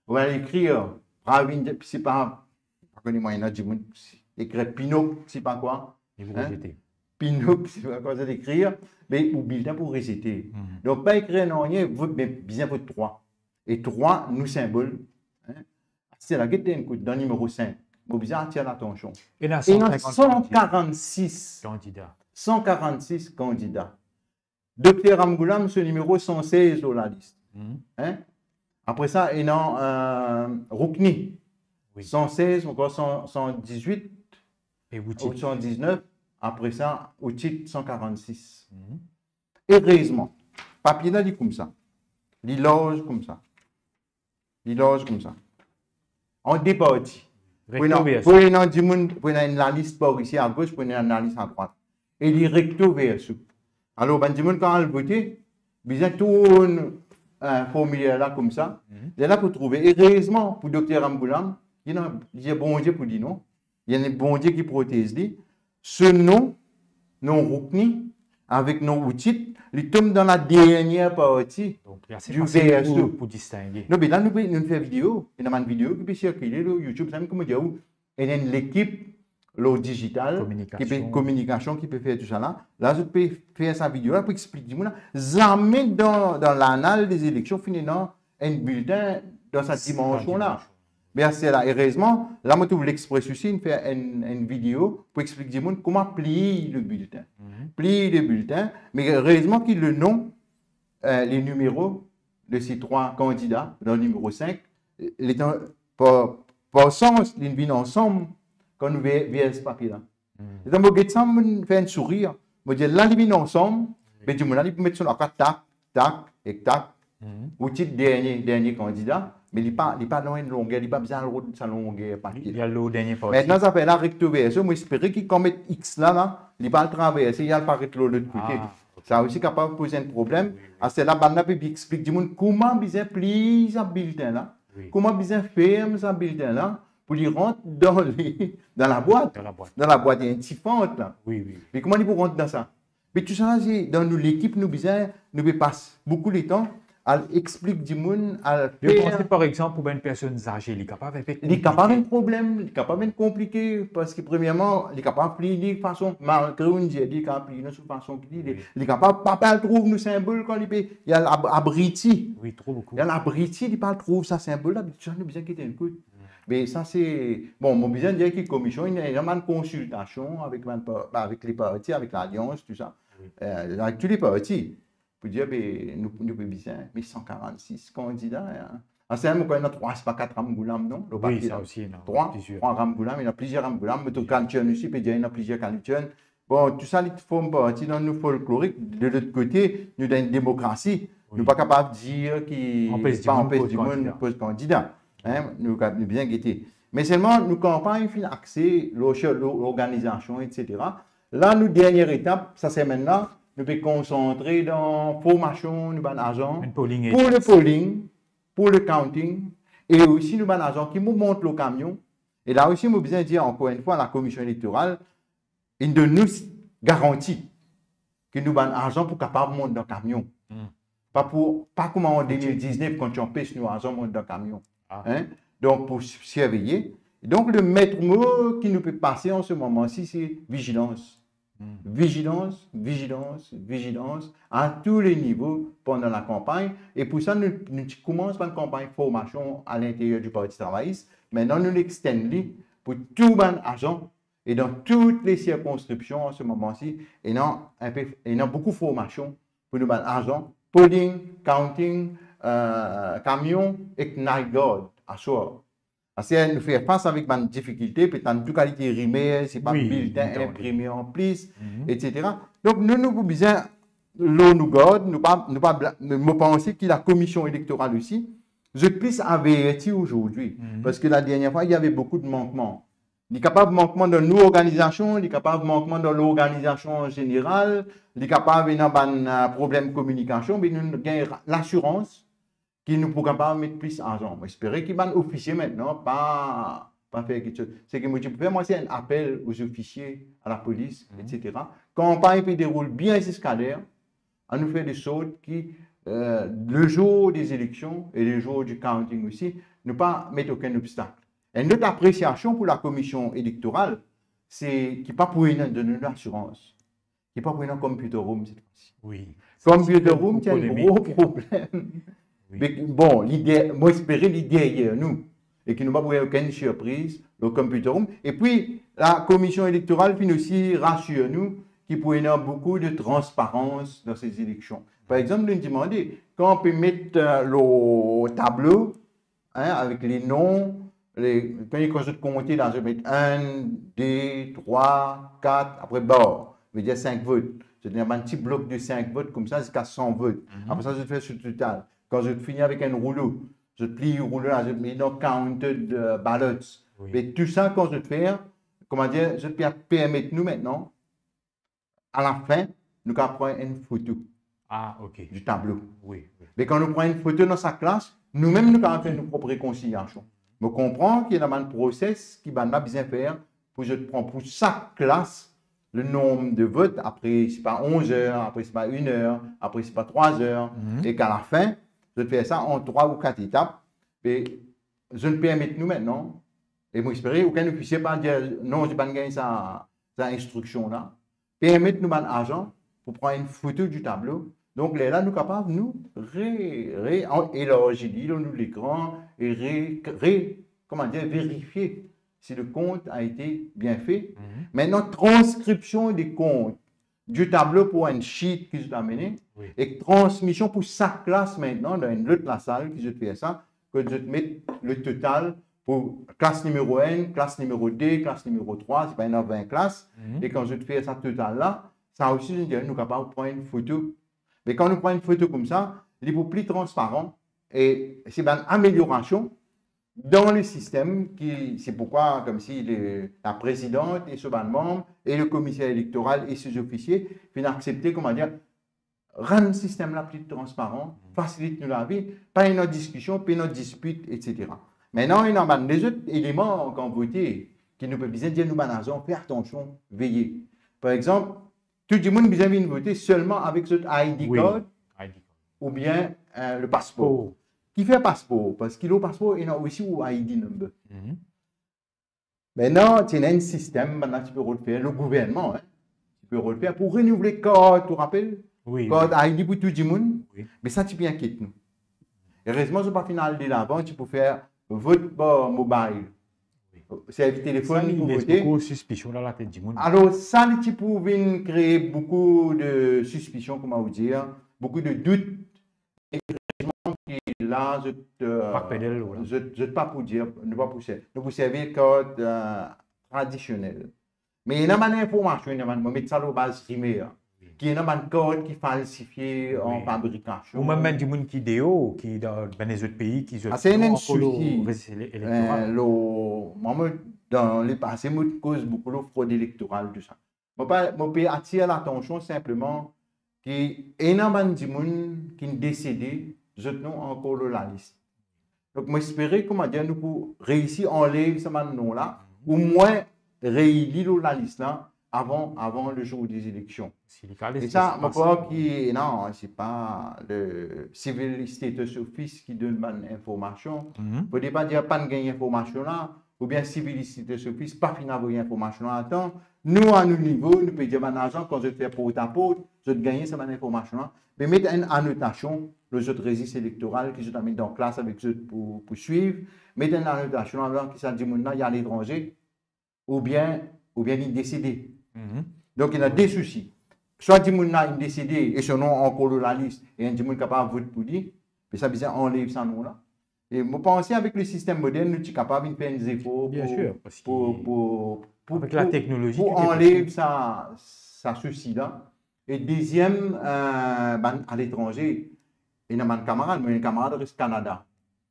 ou al ekrir, Pravin, se pa, pa kone mwa, ena dimoun ekrir Pinok, se pa kwa. Li pou rezete. Pinok, se pa kwa zot ekrir, me ou bilten pou rezete. Donk, pa ekrir nanye, vot, me bizin vot trwa. E trwa, nou senbol, hein. Aster la, get enn kout dan nimero sink. Mo bizin atir latansion. Ena san karann-, san karann-sis kandida. San karann-sis kandida. Dokter Ramgoolam, so nimero san sez lor lalis. Hein? Apre sa, ena, eh, Roukni. Wi. San sez, ankor san, san dizwit, e Outit, ou san diznef. Apre sa, Outit, san karann-sis. Erezman, papie la, li koumsa. Li larz koumsa. Li larz koumsa. An de parti. Pou ena, pou ena dimoun, pou ena enn lalis par isi agos, pou ena enn lalis adrwat. E li recto verso. Alor, bann dimoun, kan al vote, bizin tourn, eh, formilier la koumsa. Lerla pou trouve. Erezman, pou Dokter Ramgoolam, li ena, li dir Bondie pou li, non? Li ena Bondie ki protez li. So nom, nom Roukni, avek nom Outit, li tom dan ladernie parti. Donk, li ase fasil pou, pou distinge. Non, me la, nou pe, nou fer video, ena bann video ki pe sirkile lor YouTube, samem kouma dir ou, ena enn lekip, lor dizital, ki pe kominikasion, ki pe fer tou sa la. La, zot pe fer sa video la pou explik dimoun la. Zame dan, dan lanal de zeleksion, finn ena enn biltin dan sa dimansion la. Me aster la, erezman, la mo trouv L'Express osi inn fer enn, enn video pou explik dimoun kouma pliy le biltin. Pliy le biltin, me erezman ki le nom, eh, le nimero de se trwa kandida, dan nimero sink, letan, par, par sans, li vinn ansam kan nou ver, ver se papie la. Letan mo get sa, mo fer enn sourir. Mo dir, la, li vinn ansam, me dimoun la, li pou met so lakar tak, tak, ek tak. Ou ti dernie, dernie kandida, me li pa, li pa dan enn longer, li pa bizin al rod sa longer papie. Li al lor dernie parti. Mintnan, zafer la recto verso, mo espere ki kan met X la, la, li pa al traverse, li al paret lor lot kote. Ah, ok. Sa osi kapav poz enn problem. Wi, wi. Aster la, bann la pe explik dimoun kouma bizin pliy sa biltin la, wi, kouma bizin ferm sa biltin la, pou li rant dan li, dan labwat. Dan labwat. Dan labwat, ena enn ti fant la. Wi, wi. Me kouma li pou rant dan sa? Me tou sa, se dan nou lekip, nou bizin, nou pe pas boukou letan al explik dimoun, al fer. Mo panse, par exanp, pou bann personn aze, li kapav enpe konplike. Li kapav enn problem, li kapav enn konplike, parski premierman, li kapav pliy li fason, malgre ou'nn dir li kapav pliy dan so fason ki li, wi, li kapav pa, pa al trouv nou sinbol kan li pe, li al ab-, abriti. Wi, tro boukou. Li al abriti, li pa al trouv sa sinbol la, tou sa nou bizin kit enn kout. Me sa se, bon, mo bizin dir ki komision, ena, ena bann konsiltasion avek bann pa-, avek le parti, avek Lalians, tou sa. Wi. Eh, avek tou le parti, pou dir, be, nou, nou pe bizin, me san karannsis kandida, en. Aster la, mo krwar ena trwa, sipa kat Ramgoolam, non? Wi, sa osi, non, trwa, plizier. Trwa Ramgoolam, ena plizier Ramgoolam, me tou Calicut osi, pe dir ena plizier Calicut. Bon, tou sa, li form parti dan nou folklorik. De lot kote, nou dan enn demokrasi. Wi. Nou pa kapav dir ki, anpes dimoun poz kandida. Anpes dimoun poz kandida. En, nou, nou bizin gete. Me selman, nou kanpagn finn axe lor, lor lorganizasion, etsetera. La, nou dernie etap, sa semenn la, nou pe konsantre dan formasion nou bann azan. Enn polling agent. Pou le polling, pou le counting, e osi nou bann azan ki pou mont lor kamion. E la osi, mo bizin dir ankor enn fwa, Lakomision Elektoral, inn donn nou garanti ki nou bann azan pou kapav mont dan kamion. Hmm. Pa pou, pa kouma an de mil diznef, kan ti anpes nou azan mont dan kamion. Ah. En? Donk, pou s-, sirveye. Donk, le met mo ki nou pe pase an se moman si, se vizilans. Hmm. Vizilans, vizilans, vizilans, a tou le nivo pandan lakanpagn. E pou sa, nou, nou ti koumans bann kanpagn formasion a linterier di Parti Travayis. Mintnan, nou extend li pou tou bann azan. E dan tou le sirkonskripsion an se moman si, ena enpe, ena boukou formasion pou nou bann azan, polling, counting, eh, kamion ek night guard aswar. Parski nou fer fas avek bann difikilte, pe tann tou kalite rimer, se pa biltin inprime an plis, etsetera. Donk nou, nou pou bizin lor nou gard, nou pa, nou pa bla-, mo panse ki Lakomision Elektoral osi, zot plis averti azordi, parski ladernie fwa, il y avait beaucoup de manquements. Li kapav mankman dan nou organizasion, li kapav mankman dan lorganizasion an zeneral, li kapav ena bann, eh, problem kominikasion, me nou gagn ra-, lasirans ki nou pou kapav met plis azan. Mo espere ki bann ofisie mintnan pa, pa fer kiksoz. Seki mo ti pou fer, mwa, se enn apel o zofisie, a lapolis, etsetera. Kanpagn pe deroul bien ziska ler, anou fer de sort ki, eh, le zour de zeleksion e le zour di counting osi, nou pa met okenn obstak. Enn lot apresiasion pou Lakomision Elektoral, se ki pa pou ena, donn nou lasirans, ki pa pou ena computer room set fwa si. Wi. Computer room, ti enn gro problem. Wi. Me bon, li de-, mo espere li deryer nou. E ki nou pa pou gagn okenn sirpriz lor computer room. Epi, Lakomision Elektoral finn osi rasir nou ki pou ena boukou de transparans dan se zeleksion. Par exanp, nou dimande, kan pe met, eh, lor tablo, en, avek le nom, le, kan, kan zot konte la, zot met enn, de, trwa, kat, apre bar, vedir sink vot. Zot ena bann ti blok de sink vot koumsa ziska san vot. Mhm. Apre sa, zot fer so total. Kan zot fini avek enn roulo, zot pliy roulo la, zot met dan counted, eh, ballots. Wi. Me tou sa, kan zot fer, koumadir, zot pe permet nou mintnan, a lafin, nou kapav pran enn foto, ah, ok, di tablo. Wi, wi. Me kan nou pran enn foto dan sa klas, nou mem nou kapav fer nou prop rekonsiliasion. Mo konpran ki ena bann proses ki bann la bizin fer pou zot pran pou sak klas le nombre de votes, apre, sipa onz er, apre, sipa enn er, apre, sipa trwa er, mhm, e ka lafin, zot fer sa an trwa ou kat etap, e zot permet nou mintnan E mo espere okenn ofisie pa dir, "Non, zot pa'nn gagn sa, sa instriksion la." Permet nou bann azan pou pran enn foto di tablo. Donk, lerla nou kapav nou re, re, an-, elarzi li lor nou lekran e re, re, kouma dir, verifie si le compte a été bien fait. Mhm. Maintenant, transcription des comptes du tableau pour un sheet ki zot amene, wi, ek transmision pou sak klas. Maintenant, dan enn lot lasal ki zot fer sa, kot zot met le total pou klas nimero enn, klas nimero de, klas nimero trwa, si pa ena vin klas, mhm, e kan zot fer sa total la, sa osi, zot dir, nou kapav pran enn foto. Me kan nou pran enn foto koumsa, li pou pli transparan, e se bann ameliorasion dan le sistem ki, se poukwa, koumsi le, la prezidant e so bann manm, e le komiser elektoral e so zofisie, finn aksepte, kouma dir, rann sistem la pli transparan, fasilit nou lavi, pa ena diskision, pa ena dispit, etsetera. Maintenant, ena bann lezot eleman kan vote, ki nou pe bizin dir nou bann azan, fer atansion, veye. Par exanp, tou dimoun bizin vinn vote selman avek zot I D, wi, card, I D card, oubien, euh, le paspor. Paspor. Kifer paspor? Parski lor paspor, ena osi ou I D number. Mhm. Maintenant, ti ena enn sistem, bann la ti pe rod fer, le gouvernman, hein, ti pe rod fer pou renouvle kart, ou rapel? Wi, kart, wi, I D pou tou dimoun. Wi. Me sa ti pe inkiet nou. Erezman, zot pa finn al delavan, ti pou fer vot par mobile. Wi. Servi telefonn pou vote. Sa li les boukou sispision dan latet dimoun. Alor, sa li ti pou vinn kree boukou de sispision, kouma ou dir, boukou de dout. Erezman ki la, zot, euh, pa ped lo la, zot, zot pa pou dir, nou pa pou ser-, nou pou servi kart, euh, tradisionel. Me ena bann informasion, ena bann, mo met sa lor baz rimer, wi, ki ena bann kart ki falsifie, wi, an fabrikasion. Ou mem bann dimoun ki deor, ki dan bann lezot pei, ki zot... Ah, se ena enn sousi. Rezis ele-, elektoral. Euh, lo, mwa, mo, dan lepase, mo koz boukou lor frod elektoral, tou sa. Mo pa, mo pe atir latansion sinpleman ki ena bann dimoun ki desede, zot nom ankor lor lalis. Donk, mo espere, kouma dir, nou pou reisi anlev sa bann nom la, omwin reyini lor lalis la avan, avan le jour des élections. Si li kale, e sa, mo krwar ki, non, se pa le Civil Status Office ki donn bann informasion. Mhm. Fode pa dir pa'nn gagn informasion la, oubien Civil Status Office pa finn avoy informasion la atan. Nou, a nou nivo, nou pe dir bann azan, kan zot fer portaport, zot gagne sa bann informasion la, pe met enn anotasion lor zot rezis elektoral ki zot amenn dan klas avek zot pou, pou swiv, met enn anotasion ladan ki sa dimoun la, li aletranze, oubien, oubien li desede. Mhm. Donk, ena de sousi. Swa dimoun la inn desede e so nom ankor lor lalis e enn dimoun kapav vot pou li, me sa bizin anlev sa nom la. E mo panse avek le sistem modern, nou ti kapav inn fer enn zefor pou, bien sûr, parski pou, pou, pou, avek la teknolozi, pou anlev sa, sa sousi la. E deziem, euh, bann aletranze, ena bann kamarad, mo ena enn kamarad res Kanada.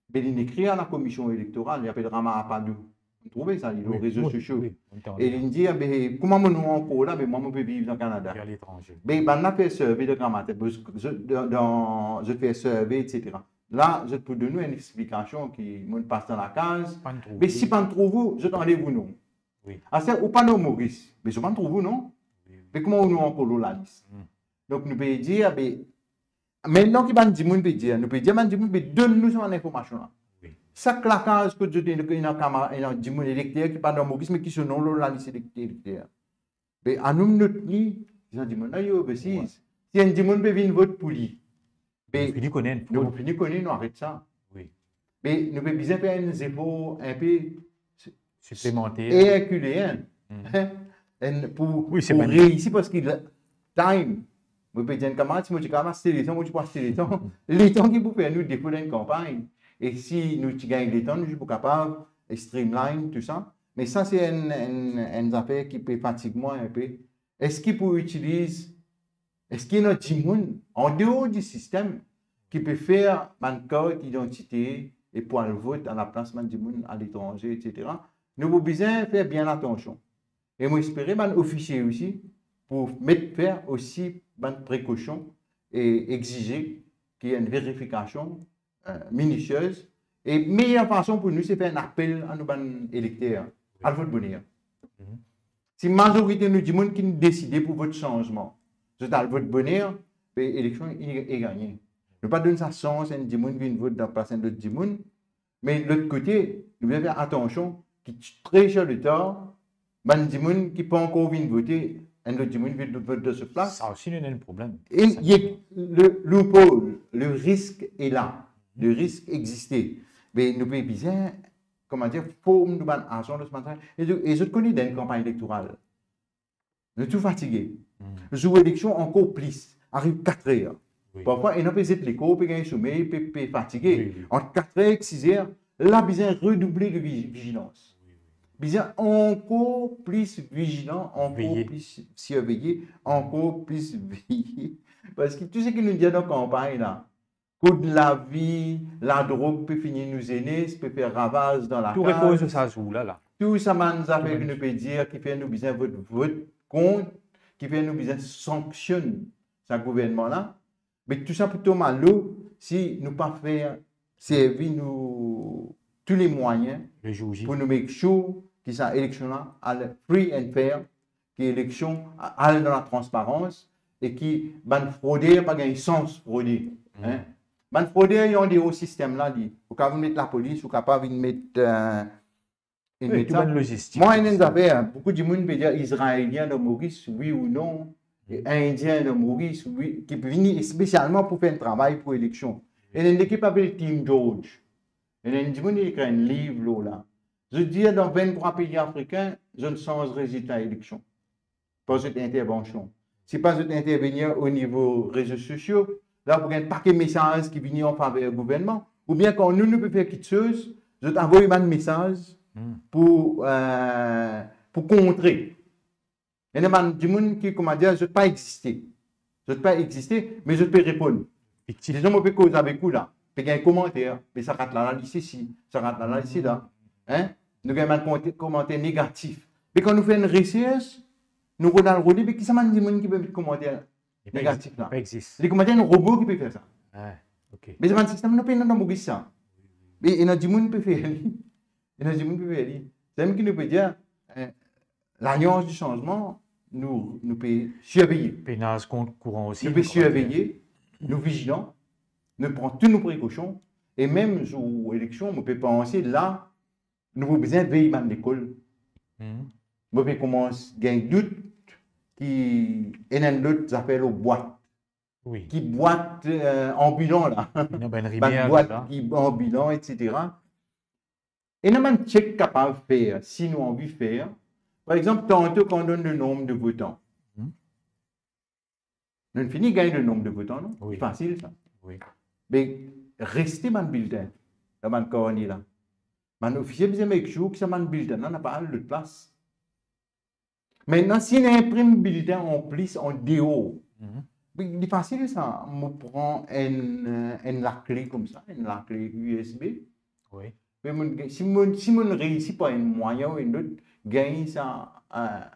Be linn ekrir a lakomision elektoral, li apel Rama Apadou. Ou trouve sa, li lor rezo sosio. Wi, wi, wi, wi. E linn dir, "Be, kouma mo nom ankor la, be mwa, mo pe viv dan Kanada." Li aletranze. Be bann la fer survey dan Gramatel, zot, dan, dan, zot fer survey, etsetera. La, zot pou donn nou enn explikasion ki mo pas dan lakaz. Pa'nn trouv ou. Be si pa'nn trouv ou, zot anlev ou nom. Wi. Aster ou pa dan Moris, be zot pa'nn trouv ou, non? Wi, wi. Be kouma ou nom ankor lor lalis? Hmm. Donk nou pe dir, be, Mintnan ki bann dimoun pe dir, nou pe dir bann dimoun pe donn nou sa bann informasion la. Wi. Sak lakaz kot zot ena, ena kama-, ena dimoun elekter ki pa dan Moris, me ki so nom lor lalis elekter, elekter. Be anou not li, sa dimoun la, li overseas. Wi. Si enn dimoun pe vinn vot pou li, be, nou fini kone, nou fini kone, nou aret sa. Wi. Me nou pe bizin fer enn zefor inpe siplemanter, erkilen, hein, hmm, hein, enn pou, wi, pou reisi, parski la, time, mo pe dir enn kamarad, si mo ti kapav aste letan, mo ti pou aste letan. Letan ki pou fer nou defo dan enn kanpagn. E si nou ti gagn letan, nou ti pou kapav streamline tou sa. Me sa, se enn, enn, enn zafer ki pe fatig mwa inpe. Eski pou itiliz, eski ena dimoun andeor di sistem ki pe fer bann kart idantite e pou al vot alaplas bann dimoun aletranze, etsetera? Nou pou bizin fer bien atansion. E mo espere bann ofisie osi pou met, fer osi bann prekosion e exize ki ena enn verifikasion euh, minisiez. E meyer fason pou nou, se fer enn apel a nou bann elekter, al vot boner. Mhm. Si mazorite nou dimoun ki deside pou vot sanzman, zot al vot boner, be eleksion e, e gagne. Nou pa donn sa sans enn dimoun vinn vot dan plas enn lot dimoun, me lot kote, nou bizin fer atansion ki t-, tre cher letar, bann dimoun ki pa ankor vinn vote, enn lot dimoun vinn vot dan so plas. Sa osi, nou ena enn problem. E, ye, le loophole, le risk est là. Le risk existe. Me nou pe bizin, kouma dir, form nou bann azan dan sa matier. E zot, e zot kone dan enn kanpagn elektoral, nou tou fatige. Zour eleksion ankor plis, ariv kat er. Wi. Parfwa, ena pe zet lekor, pe gagn somey, pe, pe fatige. Wi, wi. Ant kat er ek siz er, la bizin redouble de vi-, vizilans. Wi, wi. Bizin ankor plis vizilan, ankor plis sirveye, ankor plis veye. Parski tou seki nou dir dan kanpagn la, kou lavi, ladrog pe fini nou zenes, pe fer ravaz dan lakaz. Tou repoz lor sa zour la, la. Tou sa bann zafer ki nou pe dir, ki fer nou bizin vot, vot kont, ki fer nou bizin sanksionn sa gouvernman la. Me tou sa pou tom a lo si nou pa fer servi nou tou le mwayin pou nou make sure ki sa eleksion la al free and fair, ki eleksion a-, al dan latransparans e ki bann froder pa gagn sans frode, en. Bann froder, li andeor sistem la, li, ou kapav met lapolis, ou kapav vinn met, eh, vinn met sa. Wi, tou bann lozistik. Mwa, ena enn zafer, boukou dimoun pe dir Izraelien dan Moris, wi ou non, e Indien dan Moris, wi, ki vini spesialman pou fer enn travay pou eleksion. Ena enn lekip apel Team George. Ena enn dimoun ki ekrir enn liv lor la. Zot dir dan venntrwa pei afrikin, zot inn sanz rezilta eleksion par zot intervansion. Si pa zot intervenir o nivo rezo sosio, la pou gagn pake mesaz ki vini an faver gouvernman, oubien kan nou, nou pe fer kiksoz, zot avoy bann mesaz pou, eh, pou kontre. Ena bann dimoun ki, kouma dir, zot pa existe. Zot pa existe, me zot pe reponn. Fiktif. Dizon, mo pe koz avek ou la, pe gagn komanter, me sa rat la, la li sesi, sa rat la, la li sela. En? Nou gagn bann konte-, komanter negatif. Me kan nou fer enn resers, nou rod al rode, me ki sa bann dimoun ki pe met komanter negatif la? Li pa exis. Li komandir enn robo ki pe fer sa. Ah, ok. Me sa bann sistem nou pena dan Moris sa. Me ena dimoun pe fer li. Ena dimoun pe fer li. Samem ki nou pe dir, eh, Lalians di Sanzman, nou, nou pe sirveye. Pena kont kouran osi, nou pe sirveye, nou vizilan, nou pran tou nou prekosion, e mem zour eleksion, mo pe panse la, nou pou bizin vey bann lekol. Mo pe koumans gagn dout ki ena enn lot zafer lor bwat. Wi. Ki bwat, eh, anbilan la. Ena bann rimer, bann bwat ki anbilan, et cetera. Ena bann check kapav fer, si nou anvi fer. Par exanp, tanto kan donn le nombre de votants. Nou fini gagn le nombre de votants, non? Wi. Fasil sa. Wi. Me reste bann bilten dan bann karne la. Bann ofisie bizin make sure ki sa bann bilten la napa al lot plas. Aster, si ena inprim bilten anplis andeor, li fasil sa, mo pran enn, eh, enn lakle koumsa, enn lakle U S B. Wi. Me mo, si mo, si mo reisi par enn mwayin ou enn lot, gagn sa, eh,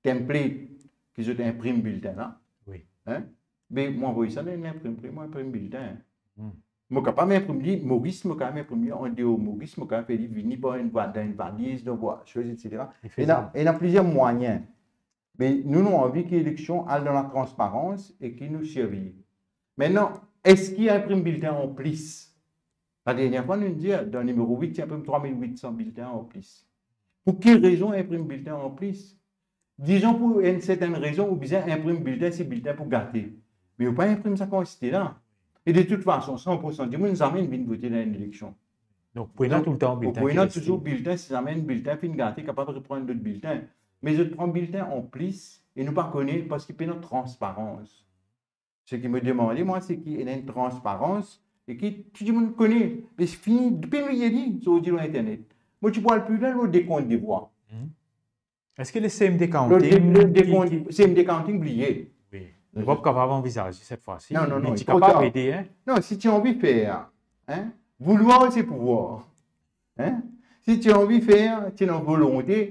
template ki zot inprim bilten la. Wi. Hein? Me mo avoy sa dan enn inprimri, mo inprim bilten. Mo kapav inprim li Moris, mo kapav inprim li andeor Moris, mo kapav fer li vini par enn va-, dan enn valiz, dan vwatier, et cetera. Ena, ena plizier mwayin. Me nou, nou anvi ki eleksion al dan latransparans e ki nou sirveye. Aster, eski inprim bilten anplis? Ladernie fwa nou dir, dan nimero wit, ti inprim trwa mil wit san bilten anplis. Pou ki rezon inprim bilten anplis? Dizon pou enn sertenn rezon, ou bizin inprim bilten, si bilten pou gate. Me ou pa inprim sa kantite la. E de tout fason, san pour san dimoun zame inn vinn vote dan enn eleksion. Donk, pou ena toultan bilten ki reste. Pou ena touzour bilten, si zame enn bilten finn gate, kapav reprann lot bilten. Me zot pran bilten anplis e nou pa kone parski pena transparans. Seki mo demande, mwa, se ki ena enn transparans e ki tou dimoun kone. Me fini, depi nou lir li sorti lor internet. Mo ti pou al pli lwin lor dekont de vwa. Eski le C M D counting, lor de-, le dekont, C M D counting, bliye. Wi. Nou pa kapav anvizaze set fwa si. Non, non, non, li ti kapav ede, hein? Non, si ti anvi fer, hein? Vouloir, c'est pouvoir. Hein? Si ti anvi fer, ti ena volonte,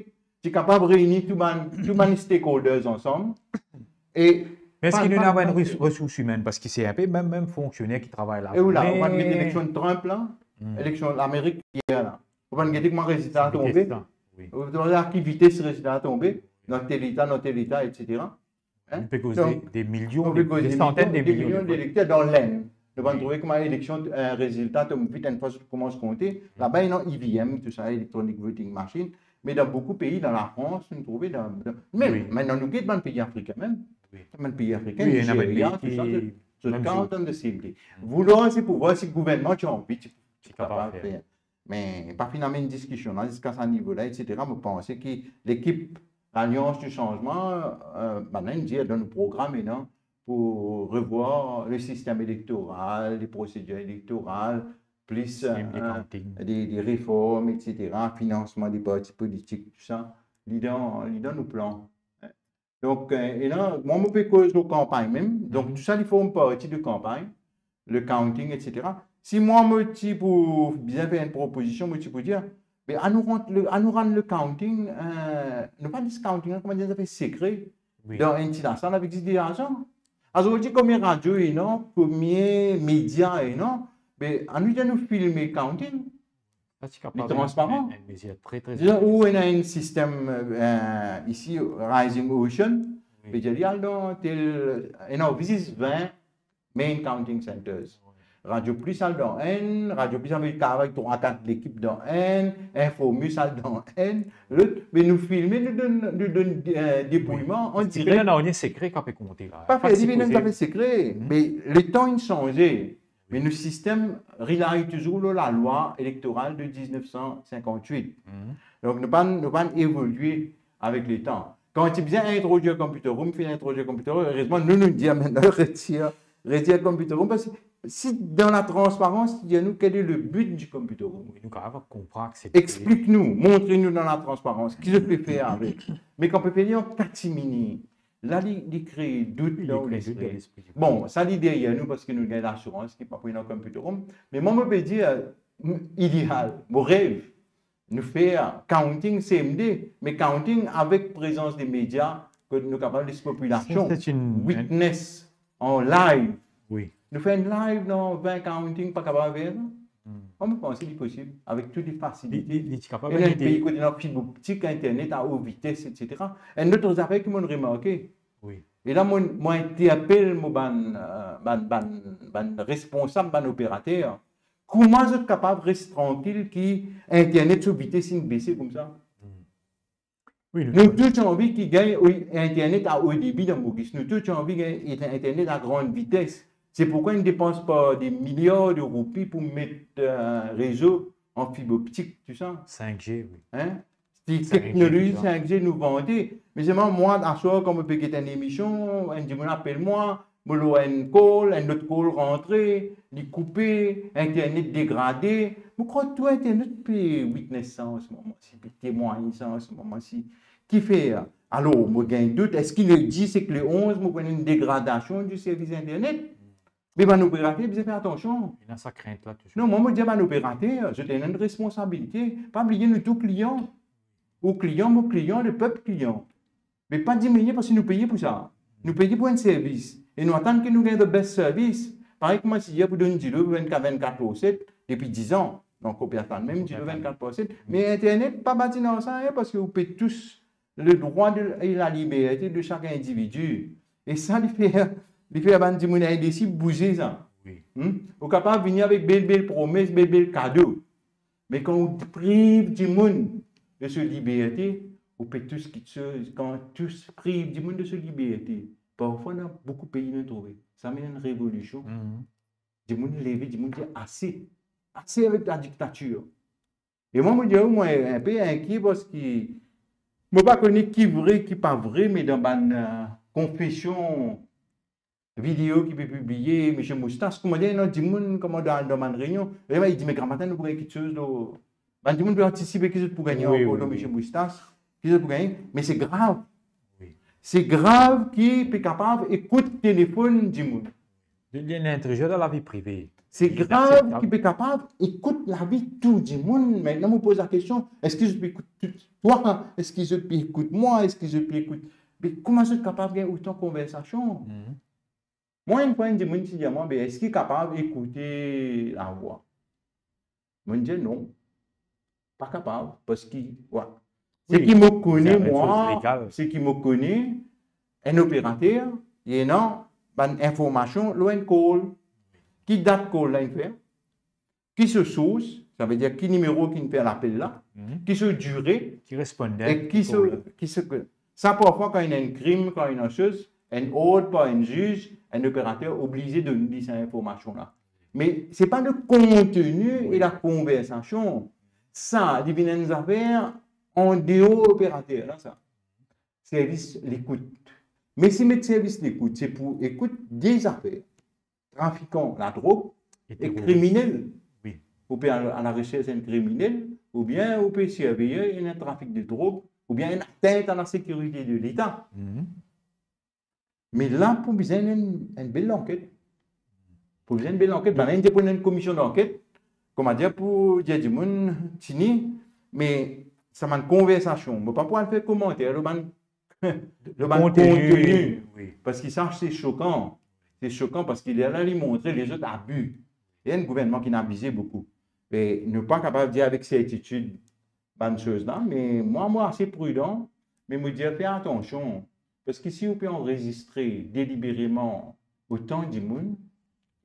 ti kapav reyni tou bann, tou bann stakeholders ansam. E... Me eski nou ena bann res-, resours imenn? Parski se inpe mem, mem fonksioner ki travay la. E ou la, ou pa'nn get eleksion Trump la, eleksion Lamerik yer la. Ou pa'nn gete kouma rezilta tonbe. Vitez la, wi. Ou pa'nn get ki vites rezilta tonbe, dan tel eta, dan tel eta, et cetera. Hein? Nou pe koz de, de milion, de santenn de milion de vot. Wi. Nou pa'nn trouve kouma eleksion, eh, rezilta tom vit enn fwa zot koumans konte. Laba, ena E V M, tou sa, electronic voting machine. Me dan boukou pei, dan Lafrans, nou trouve dan, dan, mem, wi, mintnan nou get bann pei afrikin mem. Wi. Bann pei afrikin, wi, ena bann Nizeria, pei ki, tou sa, zot, zot mem count on the same day. Vouloir, se pou vwar si gouvernman ti anvi, ti, ti kapav fer. Me pa finn amenn diskision la ziska sa nivo la, etsetera. Mo panse ki lekip Lalians di Sanzman, euh, bann la inn dir dan nou program ena pou revwar le sistem elektoral, le prosedir elektoral, plis, sistem de, euh, counting, de, de reform, etsetera, finansman de parti politik, tou sa, li dan, li dan nou plan. Donk, euh, e la, mwa, mo pe koz lor kanpagn mem. Donk, tou sa, li form parti de kanpagn, le counting, etsetera. Si mwa, mo ti pou bizin fer enn propozision, mo ti pou dir, be, anou rant le, anou rann le counting, euh, nou pa dis counting la, kouma dir, zafer sekre, wi, dan enn ti lasal avek zis de larzan. Azordi, komie radio ena, komie media ena, be, anou dir nou filme counting. Sa ti kapav li transparan. Enn, enn mezir tre, tre, dizon, ou ena enn sistem, euh, isi, Rising Ocean, wi, pe dir li al dan tel, ena zis vin main counting centers. Wi. Radio Plus al dan enn, Radio Plus anvoy travay trwa, kat lekip dan enn, Info Must al dan enn, lot, me nou filme, nou donn, nou donn, euh, deployman an direk. Wi. Ena nanye sekre ki pe konte la. Pa fer, pa sipoze. Li vinn dan sekre, mhm, me letan inn sanze. Me nou sistem rilay touzour lor lalwa elektoral de diznef san sinkant-wit. Mhm. Donk, nou pa, nou pa evolie avek letan. Kan ti bizin introdir computer room, finn introdir computer room, erezman, nou, nou dir, mintnan, retir, retir computer room, parski si dan latransparans, ti dir nou, quel est le but du computer room? Wi, nou kapav konpran, aksepte. Explik nou, montre nou dan latransparans, ki zot pe fer avek. Me kan pe fer li an katimini, la, li, li kree dout, wi, li kree dout dan lespri. Bon, sa li deryer nou parski nou gagn lasirans ki pa pou ena computer room. Me mwa, mo pe dir, euh, ideal, mo rev, nou fer counting C M D, me counting avek prezans de media, kot nou kapav les popilasion witness an live. Wi. Nou fer enn live dan vin counting, pa kapav fer sa? Hmm. Mwa, mo panse li posib, avek tou le fasilite. Li, li, li ti kapav ena enn pei kote ena fib optik, internet a o vites, etsetera. Enn lot zafer ki mo'nn remarke. Wi. E la, mo, mo interpel mo bann, euh, bann, bann, bann responsab, bann operater. Kouma zot kapav res trankil ki internet so vites inn bese koumsa? Hmm. Wi, nou tou ti anvi ki gagn, wi, internet a o debi dan Moris. Nou tou ti anvi gagn inter-, internet a grande vitesse. Se pourkwa inn depans par de miliar de roupi pou met, euh, rezo an fib optik, tou sa. Cinq G, wi. Hein? Ti teknolozi cinq G nou vante. Me selman mwa, aswar, kan mo pe get enn emision, enn dimoun apel mwa, mo lor enn call, enn lot call rantre, li koupe, internet degrade. Mo krwar tou internet pe witness sa an se moman si, pe temwagn sa an se moman si. Kifer? Alor, mo gagn dout, eski le dis ek le onz, mo pou ena enn degradasion di servis internet? Me bann operater bizin fer atansion. Ena sa krint la touzour. Non, mwa, mo dir bann operater, zot ena enn responsabilite. Pa bliye, nou tou klian. Ou klian, mo klian, lepep klian. Me pa diminye parski nou peye pou sa. Nou peye pou enn servis. E nou atann ki nou gagn the best service. Parey kouma ti dir pou donn dilo vennkat, vennkat par set depi diz an. Donk, ou pe atann mem dilo vennkat par set. Me internet pa bati dan sa, hein, parski ou pe tous le droit de, et la liberté de chaque individu. E sa, li fer, li fer bann dimoun indesi bouze sa. Wi. Hmm? Ou kapav vini avek bel, bel promes, bel, bel kado. Me kan ou priv dimoun de so liberte, ou pe tous kiksoz. Kan tous, priv dimoun de so liberte, parfwa, dan boukou pei nou trouve, sa amenn enn revolision. Mhm. Dimoun leve, dimoun dir, ase. Ase avek la diktatir. E mwa, mo dir ou, mwa, enpe inkie parski mo pa kone ki vre, ki pa vre, me dan bann, euh, konfesion video ki pe pibliye, misie Moustas, kouma dir, ena dimoun, kouma dan, dan bann reynion, e li dir, me gramatin, nou pou gagn kiksoz lor, bann dimoun pe antisipe ki zot pou gagne ankor lor misie Moustas, ki zot pou gagne, me se grav. Wi. Se grav ki pe kapav ekout telefonn dimoun. Li, li ena intrizyon dan lavi prive. Se grav ki pe kapav ekout lavi tou dimoun. Mintnan, mo poz lakestion, eski zot pe ekout tou, twa? Eski zot pe ekout mwa? Eski zot pe ekout, be, kouma zot kapav gagn otan konversasion? Mhm. Mwa, enn fwa, enn dimoun ti dir mwa, be, eski kapav ekoute lavwa? Mo'nn dir non, pa kapav, parski, wa. Wi, seki mo kone, mwa, seki mo kone, enn operater, li ena bann informasion lor enn call. Ki dat call la inn fer? Ki so source? Savedir ki nimero ki'nn fer lapel la, Mhm. ki so dire, Ki respondan? e ki so, ki so ke, sa parfwa kan ena enn krim, kan ena enn soz, enn ord par enn ziz, enn operater oblize donn li sa informasion la. Me se pa le konteni e la konversasion. Sa, li vinn enn zafer andeor operater la, sa. Servis lekout. Me si met servis lekout, se pou ekout de zafer. Trafikan ladrog E e teroris. kriminel. Wi. Ou pe al a la resers enn kriminel, oubien ou pe sirvey enn trafik de drog, oubien enn atint a la sekirite de Leta. Mhm. Me la, pou bizin enn, enn bel lanket. Pou bizin enn bel lanket. Bann inn ti pou enn komision lanket, kouma dir, pou dir dimoun, tini, me sa bann konversasion, mo pa pou al fer komanter lor bann, lor bann Konteni, konteni. wi. Parski sa, se sokan. Se sokan parski li la, li montre lezot abi. E enn gouvernman ki'nn abize boukou. E nou pa kapav dir avek sertitid bann soz la, me mwa, mo ase pridan, me mo dir, fer atansion, parski si ou pe anrezistre delibereman otan dimoun,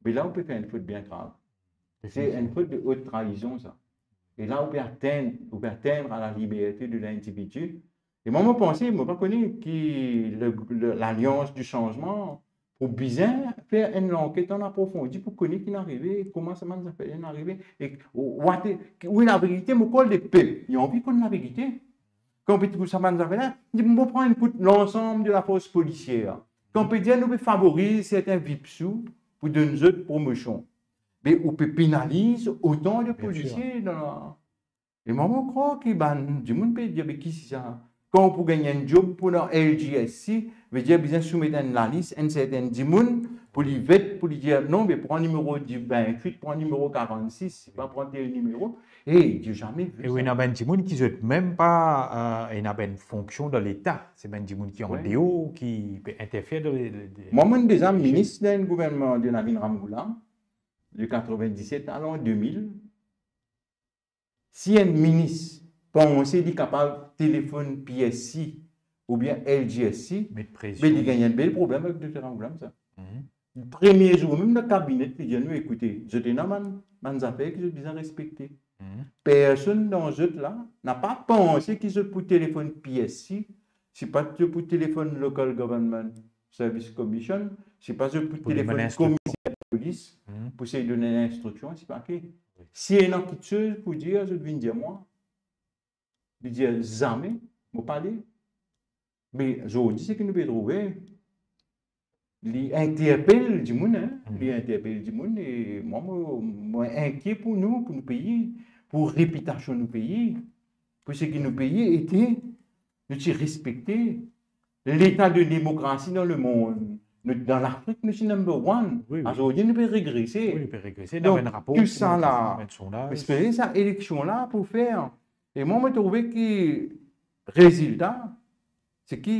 be la ou pe fer enn fot bien grav. Se enn fot de haute trahison, sa. E la ou pe atenn, ou pe atenn a la liberte de lindividi. E mwa, mo panse, mo pa kone ki le, le, Lalians di Sanzman pou bizin fer enn lanket an aprofondi pou kone ki'nn arive, kouma sa bann zafer inn arive, e what, ki, wi, laverite, mo krwar lepep, li anvi konn laverite. Kan pe trouv sa bann zafer la, li mo pran enn kout lansam de lafors polisier. Kan pe dir nou pe favoriz sertin vipsou pou donn zot promosion. Me ou pe penaliz otan de Bien polisie dan la. E mwa, mo krwar ki bann dimoun pe dir, "Me ki sa?" Kan ou pou gagn enn job pou dan L G S C, vedir bizin soumet enn lalis, enn sertin dimoun, pou li vet, pou li dir, "Non, me pran nimero di vintwit, pran nimero karannsis, pa pran tel nimero." E, ti zame vi E wi, sa. Ena bann dimoun ki zot mem pa, euh, ena bann fonksion dan Leta. Se bann dimoun ki Wi. andeor, ki pe interfer dan le, le, le- Mwa, mo'nn deza minis dan enn gouvernman de Navin Ramgoolam, de katrevin-diset al an de mil. Si enn minis panse li kapav telefonn P S C oubien L G S C, met presion. be li gagn enn bel problem avek Dokter Ramgoolam, sa. Mhm. Premie zour mem, dan kabinet, li dir nou, "Ekoute, zot ena bann, bann zafer ki zot bizin respekte." Mhm. Personn dan zot la napa panse ki zot pou telefonn P S C, si pa zot pou telefonn Local Government Service Commission, si pa zot pou Pou demann telefonn instriksion. Komiser Polis Mhm. pou sey donn enstriksion, si pa ki. Si ena kiksoz pou dir, zot vinn dir mwa. Li dir, "Zame mo pale." Me zordi, seki nou pe trouve, li interpel dimoun, hein? Mhm. Li interpel dimoun, e mwa, mo, mo inkie pou nou, pou nou pei, pou repitasion nou pei, pou seki nou pei ete, nou ti respekte. Leta de demokrasi dan lemond, nou, dan Lafrik, nou ti number one. Wi, wi. Azordi, nou pe regrese. Wi, li pe regrese. Donk, Ena bann rapor, tou sa la, bann sondaz. Espere sa eleksion la pou fer. E mwa, mo trouve ki rezilta, se ki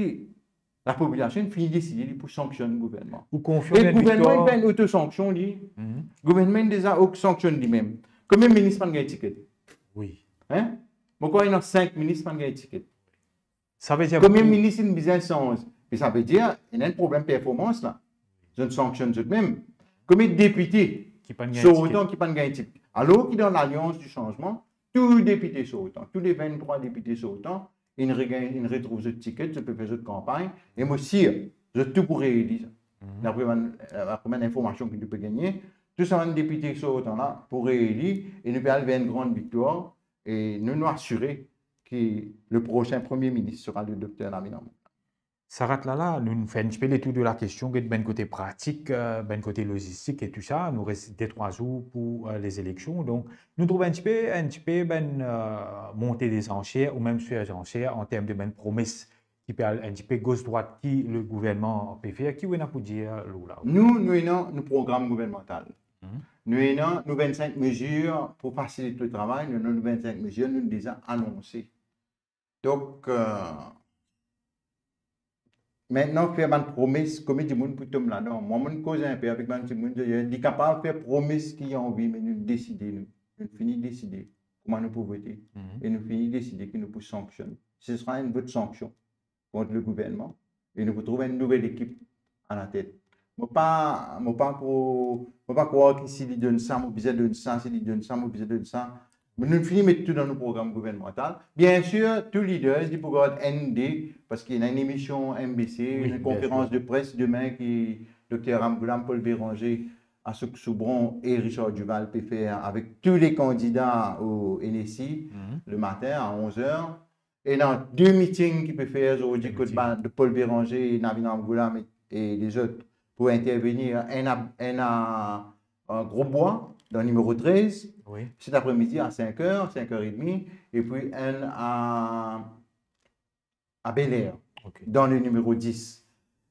lapopilasion fini deside li pou sanksionn gouvernman. Ou konfian E dan gouvernman, viktwar. Li fer enn otosanksion, li. Mhm. Gouvernman deza otosanksionn li mem. Konbien minis pa'nn gagn tiket? Wi. Hein? Mo krwar ena sink minis pa'nn gagn tiket. Savedir Konbien minis inn bizin sanz? E savedir, ena enn problem performans la. Zot sanksionn zot mem. Konbien depite ki pa'nn gagn sortan ki pa'nn gagn tiket? Alor ki dan Lalians di Sanzman, tou depite sortan, tou le vinn-trwa depite sortan, inn regagn, inn retrouv zot tiket, zot pe fer zot kanpagn, e mo sir, zot tou pou reeli sa. Mhm. Dapre bann, euh, dapre bann informasion ki nou pe gagne, tou sa bann depite sortan la pou reeli, e nou pe al ver enn gran viktwar, e nou, nou asire ki le prosin premie minis sera le Dokter Navin Ramgoolam. Sarat Lala, nou fer enn tipe letour de la kestion, get bann kote pratik, euh, bann kote lozistik e tou sa. Nou res de trwa zour pou, euh, lezileksion. Donk, nou trouv enn tipe, enn tipe bann, euh, monte dezanser ou mem swizansir an term de bann promes ki pe al enn tipe gos drwat ki le gouvernman pe fer. Ki ou ena pou dir lor la? Nou, nou ena nou program gouvernmantal. Mhm. Nou ena nou vinn-sink mezir pou fasilit le travay, nou ena nou vinn-sink mezir, nou deza anonse. Donk, euh, mintnan, fer bann promes, konbien dimoun pou tom ladan? Mwa, mo'nn koz enpe avek bann dimoun, li kapav fer promes ki li anvi, me nou deside, nou, nou fini deside kouma nou pou vote. Mhm. E nou fini deside ki nou pou sanksionn. Se sera enn vot sanksion kont le gouvernman. E nou pou trouv enn nouvel ekip alatet. Mo pa, mo pa pou, mo pa krwar ki si li donn sa, mo bizin donn sa, si li donn sa, mo bizin donn sa. Nou fini met tou dan nou program gouvernmantal. Bien sir, tou leaders, li pou gard enn de, parski ena enn emision M B C, wi, bien sir, enn konferans de pres demin ki Dokter Ramgoolam, Paul Bérenger, Ashok Soubron e Richard Duval pe fer avek tou le kandida o N S C, mhm, le matin a onz er. Ena de meeting ki pe fer zordi kot, efektivman, ba, de Paul Bérenger, Navin Ramgoolam e, e lezot pou intervenir. Enn a, enn a, euh, Grosbois, dan nimero trez, wi, set apremidi a sink er, sink er edmi, epi enn a, a Bel Air, ok, dan le nimero dis.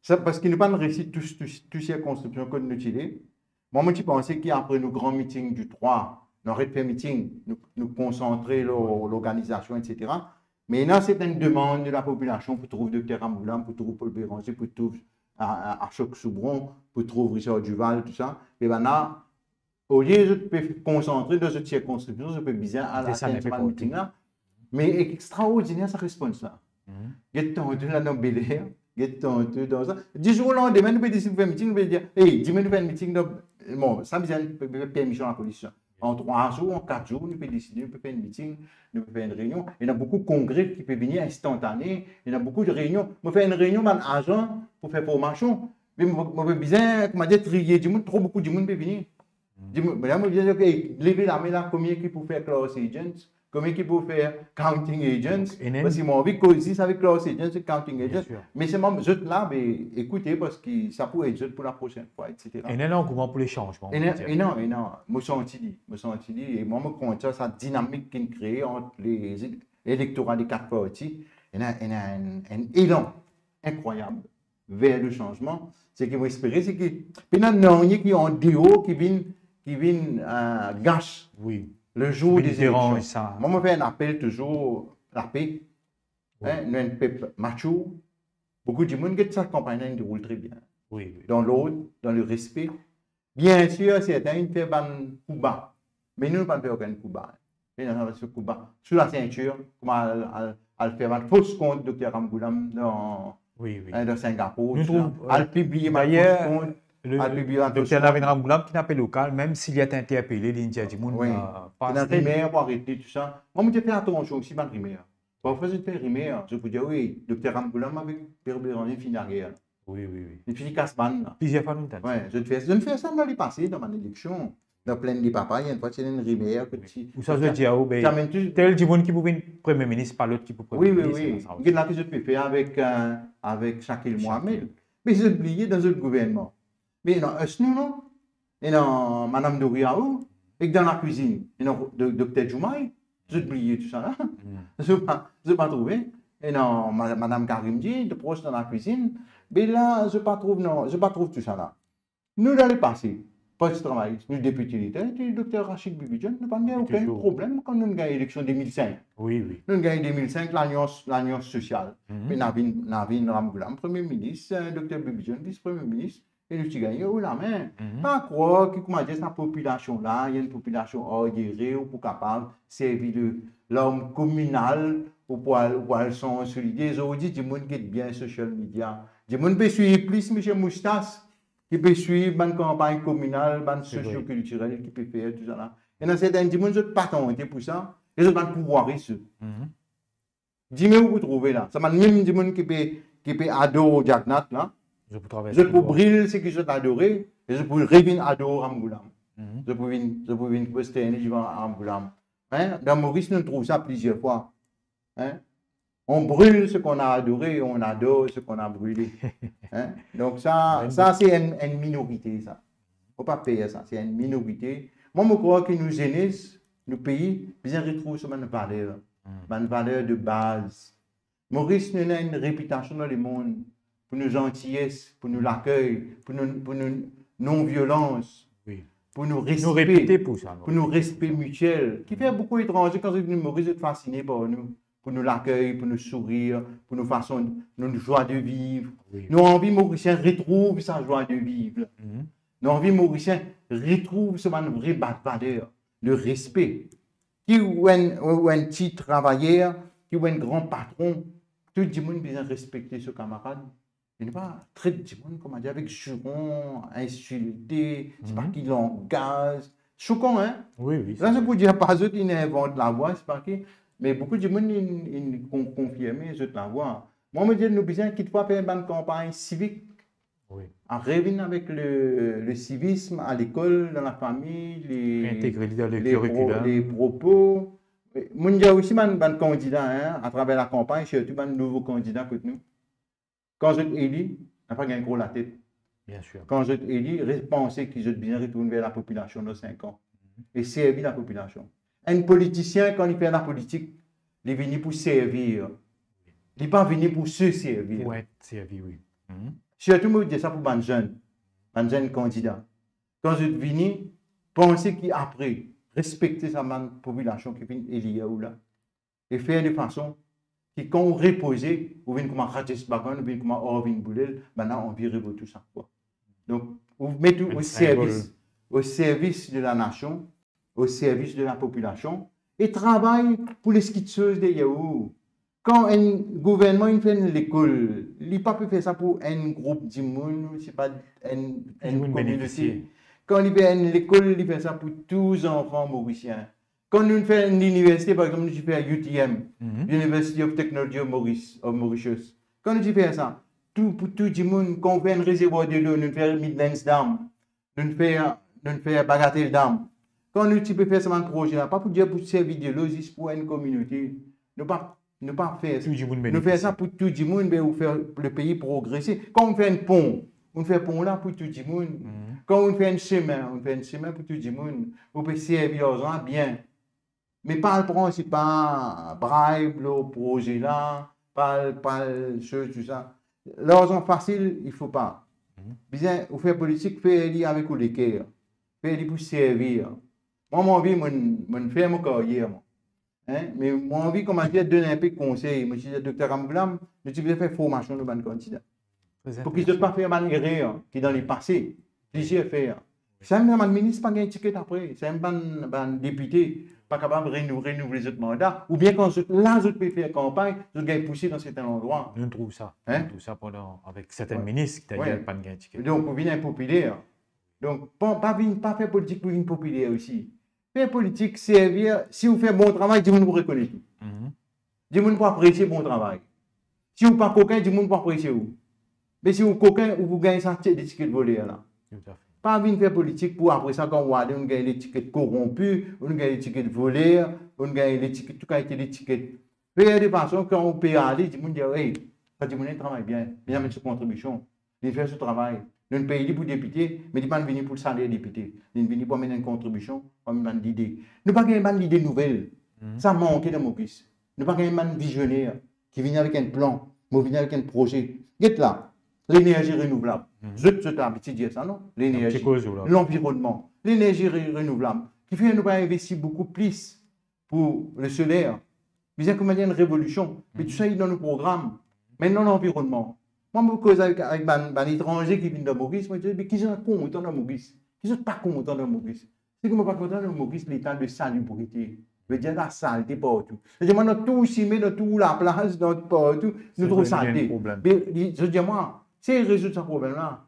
Sa, parski nou pa'nn resi tous, tous, tous sirkonskripsion kot nou ti le. Mwa, mo ti panse ki apre nou gran meeting di trwa, nou aret fer meeting, nou, nou konsantre lor lorganizasion, et cetera. Me ena sertenn demann de lapopilasion pou trouv Dokter Ramgoolam, pou trouv Paul Bérenger, pou trouv a, a, Ashok Soubron, pou trouv Richard Duval, tou sa. E bann la, olie zot pe konsantre dan zot sirkonskripsion, zot pe bizin al atenn sa bann meeting la. Me extraordiner sa respons la. Mhm. Get tanto la dan Bel Air, get tanto dan sa. Di zour o landime, nou pe desid fer meeting, nou pe dir, "Ey, dimann nou fer enn meeting dan," bon, sa bizin pe, pe, permision lapolis, sa. An trwa zour, an kat zour, nou pe deside, nou pe fer enn meeting, nou pe fer enn reynion. Ena boukou kongre ki pe vini instantane, ena boukou de reynion. Mo fer enn reynion bann azan pou fer formasion. Me mo, mo pe bizin, koumadir, triye dimoun, tro boukou dimoun pe vini. Dimoun, me la, mo bizin dir, "Ok, leve lame la, konbien ki pou fer class agents? Konbien ki pou fer counting agents?" Parski mo anvi koz zis avek class agents e counting agents. Bien sir. Me selman, zot la, be, ekoute, parski sa pou ed zot pou laprosinn fwa, et cetera. Ena langouman pou le sanzman, on va dire. Ena, ena, ena. Mo santi li, mo santi li, e mwa, mo kontan sa dinamik ki'nn kree ant le elektora de kat parti. Ena, ena enn, enn elan inkrwayab ver le sanzman. Seki mo espere, seki pena nanye ki andeor ki vinn, ki vinn, euh, gas, wi, le zour de deliberasion. Mwa, mo fer enn apel touzour lape. Wi. Hein, nou enn pep matir. Boukou dimoun get sa kanpagn la, inn deroul tre bien. Wi, wi. Dan lord, dan le respe. Bien sir, sertin inn fer bann kouba. Me nou, nou pa'nn fer okenn kouba. Me nou, nou fer kouba sou lasintir, kouma al, al, al fer bann fos kont Dokter Ramgoolam dan, wi, wi, hein, dan Singapour, nou tousa. Trouv, al pibliye bann fos kont, al pibliye bann fos kont. Dokter Navin Ramgoolam, ki nape lokal, mem si li ete interpele, li dir dimoun, wi, euh, ena rimer pou aret li, tousa. Mwa, mo ti fer atansion osi bann rimer. Parfwa zot fer rimer, zot pou dir, "Wi, Dokter Ramgoolam avek Paul Bérenger fini lager." Wi, wi, wi. Li fini kas bann la. Plizier fwa nou tann sa. Wi, zot fer, zot fer sa dan lepase, dan bann eleksion. Dan Plaine des Papayes, enn fwa ti ena enn rimer, wi, kot ti, ou sa zot dir, oh, be, ti amenn tou tel dimoun ki pou vinn Premie Minis, pa lot ki pou Premie Minis, wi, wi, wi. Sa osi. Get la ki zot pe fer avek, euh, avek Shakil Mohammed. Me zot bliye dan zot gouvernman. Me non, es nou, non? Ena Madam Doriaou, ek dan lakwizinn, ena do-, Dokter Diomaye, zot bliye tousala. Hmm. Zot pa, zot pa trouve? Ena ma-, Madam Karimdji, de pros dan lakwizinn, be la, zot pa trouv, non, zot pa trouv tousala. Nou, dan lepase, Parti Travayis, nou depite leta, ti Dokter Rachid Bibi John, nou pa'nn gagn okenn problem kan nou gagn eleksion de mil sink. Wi, wi. Nou gagn de mil sink, lalians, lalians sosial. Mhm. Me Navin, Navin Ramgoolam, Premie Minis, eh, Dokter Bibi John, Vis-Premie Minis, e nou ti gagne haut la main. Mhm. Pa krwar ki, koumadir, sa popilasion la, enn popilasion aryere, ou pou kapav servi de larm kominal, ou pou al, ou pou al sanz so lide. Zordi, dimoun get bien social media. Dimoun pe swiv plis Misie Moustas ki pe swiv bann kanpagn kominal, bann, se vre, sosio-kiltirel ki pe fer tousala. Ena sertin dimoun, zot pa tante pou sa, e zot bann pouvwaris. Mhm. Dime ou pou trouve la. Sa bann mem dimoun ki pe, ki pe ador Jagannath la, zot pou bril seki zot adore, e zot pou revinn ador Ramgoolam. Mhm. Zot pou vinn, zot pou vinn prosterne devan Ramgoolam. Hein? Dan Moris, nou trouv sa plizier fwa. Hein? On brûle ce qu'on a adoré, on adore ce qu'on a brûlé. Hein? Donk sa, sa se enn, enn minorite sa. Fo pa per sa, se enn minorite. Mwa, mo krwar ki nou zenes, nou pei, bizin retrouv so bann valer. Hmm. Bann valer de baz. Moris, nou ena enn repitasion dan lemond pou nou zantiyes, pou nou lakey, pou nou, pou nou non-violans, wi, pou nou respe, nou repite pou sa, pou nou respe mitiel. Kifer boukou etranze, kan zot vinn Moris, zot fasine par nou, pou nou lakey, pou nou sourir, pou nou fason, nou, nou joie de vivre. Wi. Nou anvi Morisien retrouv sa joie de vivre. Mhm. Nou anvi Morisien retrouv so bann vre ba-, valer, le respe. Ki ou enn, ou enn ti travayer, ki ou enn gran patron, tou dimoun bizin respekte so kamarad. Li pa tret dimoun, koumadir, avek ziron, insilte, se pa, mhm, ki langaz. Sokan, hein? Wi, wi. La, se pou dir, pa zot inn invant lavwa, se pa ki, me boukou dimoun inn, inn kon-, konfirme zot lavwa. Mwa, mo dir, nou bizin kitfwa fer bann kanpagn sivik. Wi. A revinn avek le, le sivism a lekol, dan lafami, le, Integre li dan le le pro-, curriculum. le propo. Mo dir osi bann, bann kandida, hein, atraver lakanpagn, sirtou bann nouvo kandida kot nou. Kan zot eli, napa gagn gro latet. Bien sûr. Kan zot eli, re-, panse ki zot bizin retourn ver lapopilasion dan sink an e servi lapopilasion. Enn politisien, kan li fer lapolitik, li vini pou servir. Li pa vini pou se servir. Pou et servi, wi. Mhm. Sirtou, mo dir sa pou bann zenn, bann zenn kandida. Kan zot vini, panse ki apre, respekte sa bann popilasion ki finn elir ou la. E fer de fason ki kan ou repoze, ou vinn kouma Rajesh Bhagwan, ou vinn kouma Arvind Boolel, bann la anvi revot ou sak fwa. Donk, ou met ou Enn o sinbol. servis, o servis de lanasion, o servis de lapopilasion, e travay pou les kiksoz deryer ou. Kan enn gouvernman inn fer enn lekol, li pa pe fer sa pou enn group dimoun, se pa enn, enn Dimoun kominote. Benefisie. Kan li fer enn lekol, li fer sa pou tou zanfan morisien. Kan nou fer enn liniversite, par exanp, nou ti fer U T M, Mhm. University of Technology of Maurice, of Mauritius. Kan nou ti fer sa, tou, pou tou dimoun, kan ou fer enn rezervwar delo, nou fer Midlands Dam, nou fer, nou fer Bagatelle Dam. Kan nou ti pe fer sa bann proze la, pa pou dir pou servi delo zis pou enn kominote. Nou pa, nou pa fer sa. Tou dimoun Nou fer sa benefisie. Pou tou dimoun, be ou fer le pei progrese. Kan ou fer enn pon, ou fer pon la pou tou dimoun. Mhm. Kan ou fer enn semin, ou fer enn semin pou tou dimoun. Ou pe servi larzan bien. Me pa al pran, se pa bribe lor proze la, pa al, pa al soz, tou sa. Larzan fasil, il faut pas. Mhm. Bizin, ou fer politik, fer li avek ou leker. Fer li pou servir. Mwa, mo anvi, mo, mo fer mo karyer, mwa. Hein? Me mo anvi, kouma dir, donn enpe konsey. Mo ti dir, Dokter Ramgoolam, nou ti bizin fer formasion nou bann kandida. Très Pou ki zot pa fer bann erer ki dan lepase, plizier fer. Samem bann minis pa gagn tiket apre, samem bann, bann depite pa kapav renou-, renouvle zot manda, oubien kan zot la, zot pe fer kanpagn, zot gagn pouse dan sertin landrwa. Nou trouv sa. Hein? Nou trouv sa pandan, avek sertin Wi. minis ki, d'ayer, Wi. Pa gagn tiket. Donk, ou vinn inpopiler. Donk, pa, pa vinn, pa fer politik pou vinn popiler osi. Fer politik, servir, si ou fer bon travay, dimoun pou rekonet ou. Mhm. Dimoun pou apresie bon travay. Si ou pa kokin, dimoun pou apresie ou. Me si ou kokin, ou pou gagn sa ti-, letiket voler la. Tout à fait. Pa vinn fer politik pou apre sa, kan ou ale, ou gagn letiket koronpi, ou gagn letiket voler, ou gagn letiket, tou kalite letiket. Fer de fason, kan ou pe ale, dimoun dir, "Hey, sa dimoun la travay bien, li amenn so kontribision, li fer so travay." Nou pey li pou depite, me li pa vini pou saler depite. Li vini pou amenn enn kontribision, pou amenn bann lide. Nou pa gagn bann lide nouvel. Mhm. Sa manke dan Moris. Nou pa gagn bann vizioner ki vini avek enn plan, mo vini avek enn proze. Get la, lenerzi renouvlab. Mhm. Zot, zot abitie dir sa, non? Ti Lenerzi, koz ou la. lanvironman, lenerzi re-, renouvlab, ki fer nou pa investi boukou plis pou le soler. Bizin kouma dir enn revolision. Me tou sa, li dan nou program. Mintnan, lanvironman. Mwa, mo koz avek, avek bann, bann etranze ki vinn dan Moris, mo dir, "Me ki zot kontan dan Moris? Ki zot pa kontan dan Moris?" Seki mo pa kontan dan Moris, leta de salibrite. Vedir lasalte partou. Vedir mwa, dan tou sime, dan tou laplas, dan partou, nou trouv salte. Problem. Me li, zot dir mwa, sey rezoud sa problem la.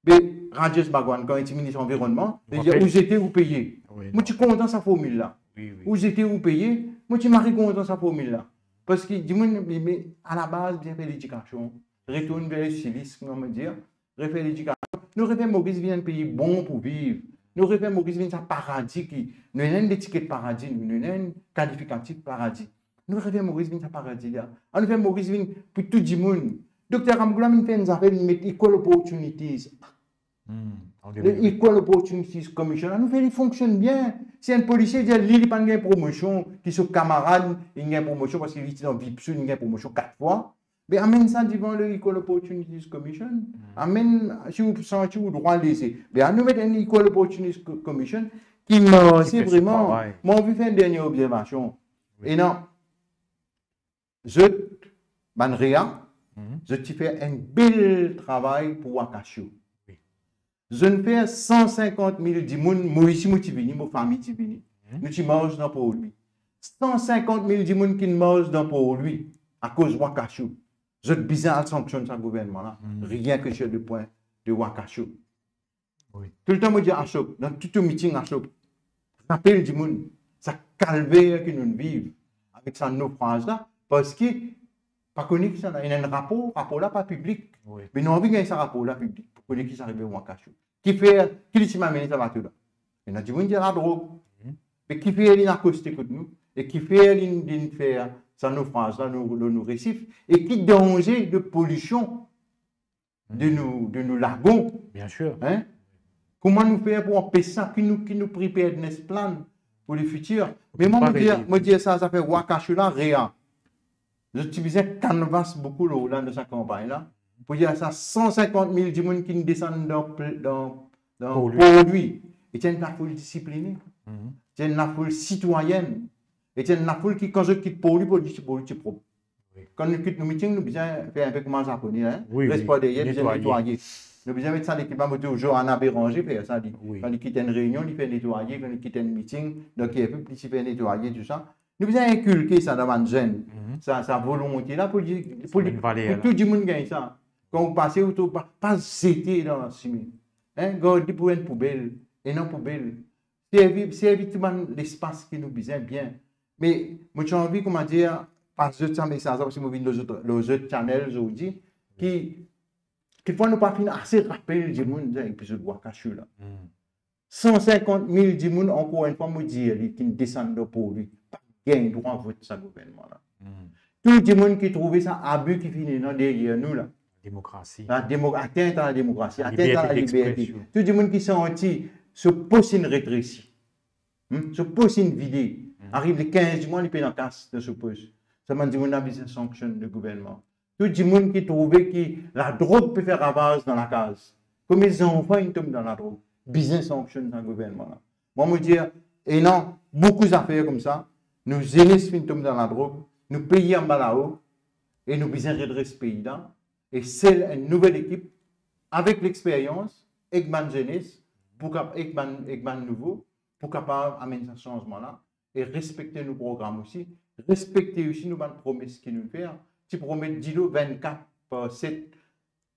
Me Rajesh Bhagwan, kan li ti minis lanvironnman, li dir, "Ou zete, ou peye." Wi, Mo ti kontan sa formil la. Wi, wi. Ou zete, ou peye, mo ti mari kontan sa formil la. Parski dimoun, me, me alabaz, bizin fer ledikasion. Retourn ver le sivism, kouma dir, refer ledikasion. Nou refer Moris vinn enn pei bon pou viv. Nou refer Moris vinn sa paradi ki, nou ena enn letiket paradi, nou, nou ena enn kalifikatif paradi. Nou refer Moris vinn sa paradi la. Annou fer Moris vinn pou tou dimoun. Dokter Ramgoolam inn fer enn zafer, li met Equal Opportunities. Hmm, an Le demi. Equal Opportunities Commission, annou fer li fonksionn bien. Si enn polisie dir li, li pa gagn promosion, ki so kamarad, li gagn promosion parski li ti dan VIPSU, li gagn promosion kat fwa. Be amenn sa divan le Equal Opportunities Commission. Amenn, si ou santi ou drwa leze. Be annou met enn Equal Opportunities Co-, Commission ki marse Ki fer so vreman. travay. Mo anvi fer enn dernie obzervasion. Wi. E non, zot, bann REA, Mhm. zot ti fer enn bel travay pou Wakasio. Wi. Zot fer san sinkant mil dimoun, mo isi mo ti vini, mo fami ti vini. Mhm. Nou ti mars dan Port Louis. San sinkant mil dimoun ki mars dan Port Louis akoz Wakasio. Zot bizin al sanksionn sa gouvernman la. Mhm. Rien que sur le point de Wakasio. Wi. Toultan mo dir Ashok, dan tou, tou meeting Ashok, rapel dimoun sa kalver ki nou viv avek sa nofraz la, parski pa kone ki sa la, ena enn rapor, rapor la pa piblik. Wi. Me nou anvi gagn sa rapor la piblik pou kone ki sa arive Wakashou. Kifer, ki li ti amenn sa bato la? Ena dimoun dir ladrog. Mhm. Me kifer li akoste kot nou? E kifer li, li fer sa nofraz la, nou, nou, nou resif? E ki danze de polision de nou, de nou lagon? Bien sûr. Hein? Kouma nou fer pou anpes sa, ki nou, ki nou preparedness plan pou le fitir? Me mwa, Pa mo dir, rete. Mo dir sa, zafer Wakashou la, rea. Zot ti bizin kanvas boukou lor la dan sa kanpagn la. Pou dir sa san sinkant mil dimoun ki desann dan pl-, dan, dan Porlwi. Porlwi. E ti enn lafoul disipline. Mhm. Ti enn lafoul sitwayenn. E ti enn lafoul ki, kan zot kit Porlwi, Porlwi ti, Porlwi ti prop. Wi. Kan nou kit nou miting, nou bizin fer inpe kouma Zaponey, hein? Wi, Res wi. par deryer, bizin Netwaye. netwaye. Nou bizin met sa lekipman, mo dir Johanna Béranger fer sa, li. Wi. Kan li kit enn reynion, li fer netwaye, kan li kit enn miting, donk li fer netwaye, tou sa. Nou bizin inkilke sa dan bann zenn. Mhm. Sa, sa volonte la pou li, pou, Sa li, enn valer pou la. Tou dimoun gagn sa. Kan ou pase, ou trouv pa, pa zete dan lasime. Hein? Gard li pou enn poubel, ena poubel. Servi, servi tou bann lespas ki nou bizin bien. Me mo ti anvi, kouma dir, pas zot sa mesaz la, parski mo vinn lor zot, lor zot channel zordi, ki, kikfwa nou pa finn ase rapel dimoun, sa, epizod Wakashou la. Mhm. San sinkant mil dimoun, ankor enn fwa, mo dir li, ki desann dan Porlwi, pa gagn drwa vot sa gouvernman la. Mhm. Tou dimoun ki trouve sa abi ki finn ena deryer nou la, Demokrasi. la demo-, atent a la demokrasi, La atent a la liberte liberte. d'expression. Tou dimoun ki santi so pos inn retresi, hmm? So pos inn vide. Mhm. Ariv le kinz mwa, li pena kas dan so pos. Sa bann dimoun la bizin sanksionn le gouvernman. Tou dimoun ki trouve ki ladrog pe fer ravaz dan lakaz, kouma zanfan inn tom dan ladrog, bizin sanksionn sa gouvernman la. Mwa, mo dir, ena boukou zafer koumsa, nou zenes finn tom dan ladrog, nou pei anba lao, e nou bizin redres pei la, e sel enn nouvel ekip, avek lexperyans, ek bann zenes, pou kap-, ek bann, ek bann nouvo, pou kapav amenn sa sanzman la, e respekte nou program osi, respekte osi nou bann promes ki nou fer. Ti promet dilo vennkat par set.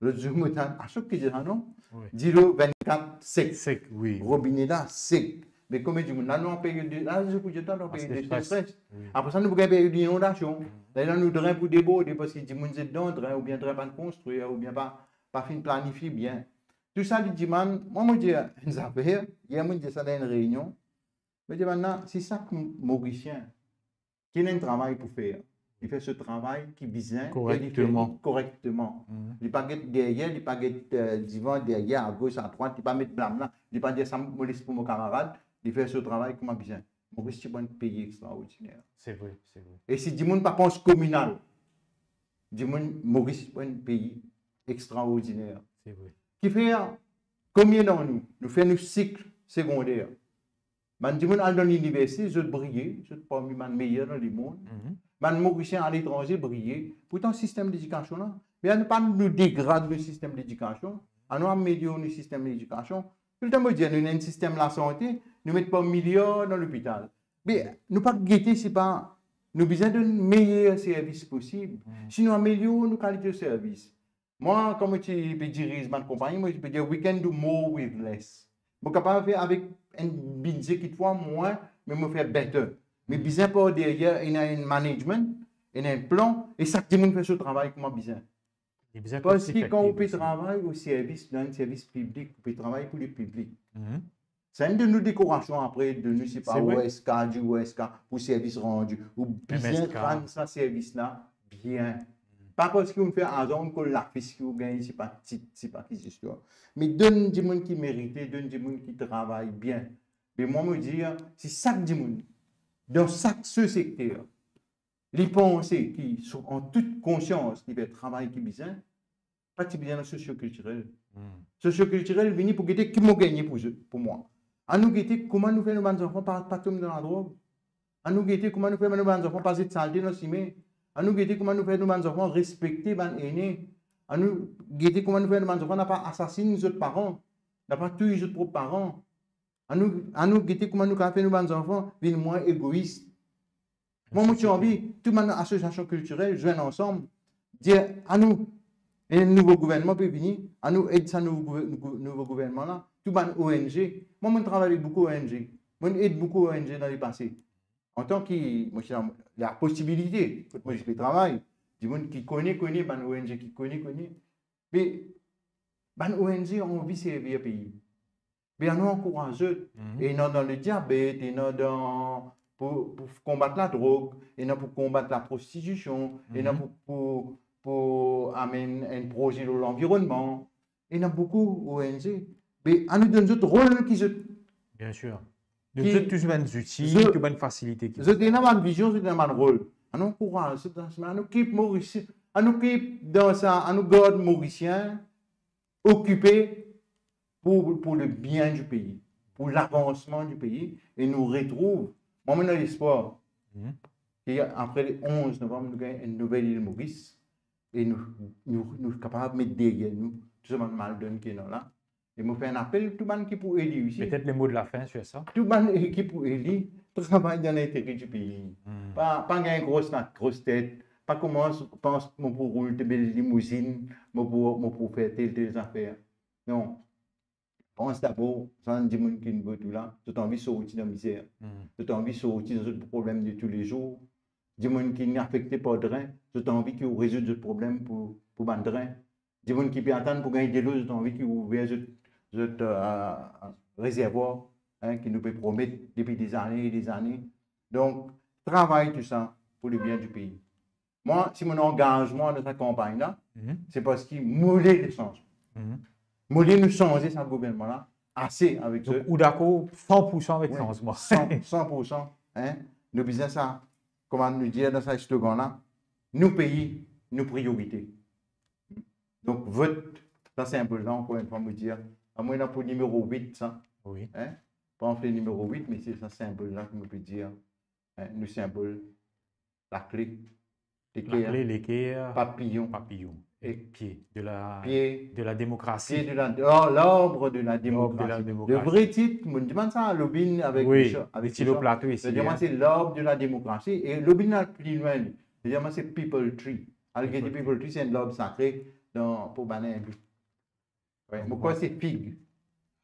Lot zour mo tann, a, sa ki dir sa, non? Wi. Dilo vennkat sek. Sek, wi. Robine la sek. Me kouma dimoun la, nou an period de, la, se pou dir, nou an Ah, period de sécheresse. sécheresse. Wi. Apre sa, nou pou gagn period inondasyon. Ler la, nou dren pou deborde, parski dimoun zet dan dren, oubien dren pa konstrir, oubien pa, pa finn planifie bien. Tou sa, li dimann, mwa, mo dir enn zafer, yer mo dir sa dan enn reynion, mo dir, bann la, si sak Morisien ki ena enn travay pou fer, li fer so travay ki bizin, e li fer li Korekteman. Korekteman. Mhm. Li pa get deryer, li pa get, eh, divan, deryer, agos, adrwat, li pa met blamla, li pa dir sa mo les pou mo kamarad, li fer so travay kouma bizin. Moris ti pou enn pei extraordiner. Se vre, se vre, E si dimoun pa pans kominal, dimoun, Moris ti pou enn pei extraordiner. se vre. Kifer, konbien dan nou, nou fer nou sik segonder. Bann dimoun al dan liniversite, zot briye, zot parmi bann meyer dan lemond. Mhm. Bann Morisien aletranze briye. Pourtan, sistem ledikasion la, me anou pa nou degrad nou sistem ledikasion, anou amelior nou sistem ledikasion. Toultan mo dir, nou ena enn sistem lasante, nou met par miliar dan lopital. Me nou pa gete, se pa, nou bizin donn meyer servis posib. Mhm. Si nou amelior nou kalite servis. Mwa, kan mo ti pe diriz bann konpagni, mo ti pe dir, "We can do more with less." Mo kapav fer avek enn bidze kikfwa mwin, me mo fer better. Me bizin par deryer, ena enn management, ena enn plan, e sak dimoun fer so travay kouma bizin. Li bizin Parski konsekre kan ou pe osi. Travay o servis, dan enn servis piblik, ou pe travay pou lepiblik. Mhm. Sa inn donn nou dekorasion apre, donn nou, se pa, Se vre. O S K, di O S K, pou servis randi. Ou bizin M S K. Rann sa servis la bien. Pa parski ou fer azan, ou kol lafis ki ou gagn, se pa tit, se pa ki zistwar. Me donn dimoun ki merite, donn dimoun ki travay bien. Me mwa, mo dir, si sak dimoun, dan sak so sekter, li panse ki, so, an tout konsians, li fer travay ki bizin, pa ti bizin dan sosio-kiltirel. Mhm. Sosio-kiltirel vini pou gete ki mo gagne pou, pou mwa. Anou gete kouma nou fer nou bann zanfan pa, pa tom dan ladrog. Anou gete kouma nou fer nou bann zanfan pa zet salte dan sime. Anou gete kouma nou fer nou bann zanfan respekte bann ene. Anou gete kouma nou fer nou bann zanfan napa asasinn zot paran, napa touy zot prop paran. Anou, anou gete kouma nou kapav fer nou bann zanfan vinn mwin egois. Mwa, mo ti anvi tou bann asosiasion kiltirel zwenn ansam, dir, anou, enn nouvo gouvernman pe vini, anou ed sa nouvo gouver-, nouvo, nouvo gouvernman la, tou bann O N G. Mwa, mo travay avek boukou O N G. Mo'nn ed boukou O N G dan lepase. Antan ki, mo ti dan laposibilite, kot mo ti pe travay, dimoun ki kone, kone, bann O N G ki kone, kone. Me bann O N G anvi servi pei. Be anou ankouraz zot. Mhm. Ena dan lediabet, ena dan pou, pou konbat ladrog, ena pou konbat laprostitision, ena Mhm. pou, pou, pou amenn enn proze lor lanvironnman. Ena boukou O N G. Be anou donn zot rol ki zot Bien sûr. Donn Ki zot tou bann zouti, zot tou bann fasilite ki zot ena bann vizion, zot ena bann rol. Anou ankouraz zot dan sa, anou kip Morisien, anou kip dan sa, anou gard Morisien okipe pou, pou le bien du pays, pou lavansman du pays, e nou retrouv, mwa, mo ena lespwar Mhm. ki apre le onz novanm, nou gagn enn nouvel Ile Moris, e nou, nou, nou kapav met deryer nou tou sa bann maldonn ki ena la. E mo fer enn apel tou bann ki pou eli osi. Peut-être le mot de la fin sur ça. Tou bann ki pou eli, travay dan lintere du pays. Hmm. Pa, pa gagn gros la, gros tet, pa koumans pans mo pou roul tel bel limouzinn, mo pou, mo pou fer tel, tel zafer. Non. Pans dabor sa bann dimoun ki nou vot la, zot anvi sorti dan mizer. Hmm. Zot anvi sorti dan zot problem de toulezour. Dimoun ki afekte par drin, zot anvi ki ou rezoud zot problem pou, pou bann drin. Dimoun ki pe atann pou gagn delo, zot anvi ki ou ouver zot, zot, euh, rezervwar, hein, ki nou pe promet depi dezane e dezane. Donk, travay tou sa pou le bien du pays. Mwa, si mo ena angazman dan sa kanpagn la, Mhm. se parski mo le le sanzman. Mhm. Mo le nou sanze sa gouvernman la, ase avek Donk, zot. Ou dakor san pour san avek Wi, sanzman. san, san pour san, hein. Nou bizin sa, kouma nou dir dan sa slogan la, nou pei, nou priorite. Donk, vot sa sinbol la, ankor enn fwa, mo dir, amwin ena pou nimero wit, sa. Wi. Hein? Pa anfle nimero wit, me se sa sinbol la ki mo pe dir, hein, nou sinbol, lakle, leker, Lakle, leker, papiyon, papiyon, e e pie de la, pie de la demokrasi. Pie de la, oh, l'arbre de la L'arbre de la demokrasi. Le demokrasi. Vre tit, mo dimann sa, Lobin avek Wi, Michel, avek Michel Plato isi, Michel. Mo dimann, hein. Se l'arbre de la demokrasi. E Lobin al pli lwin. Mo dimann, se people tree. Al gete people tree, se enn larb sakre dan, pou bann Indu. Wi, mo krwar se fig.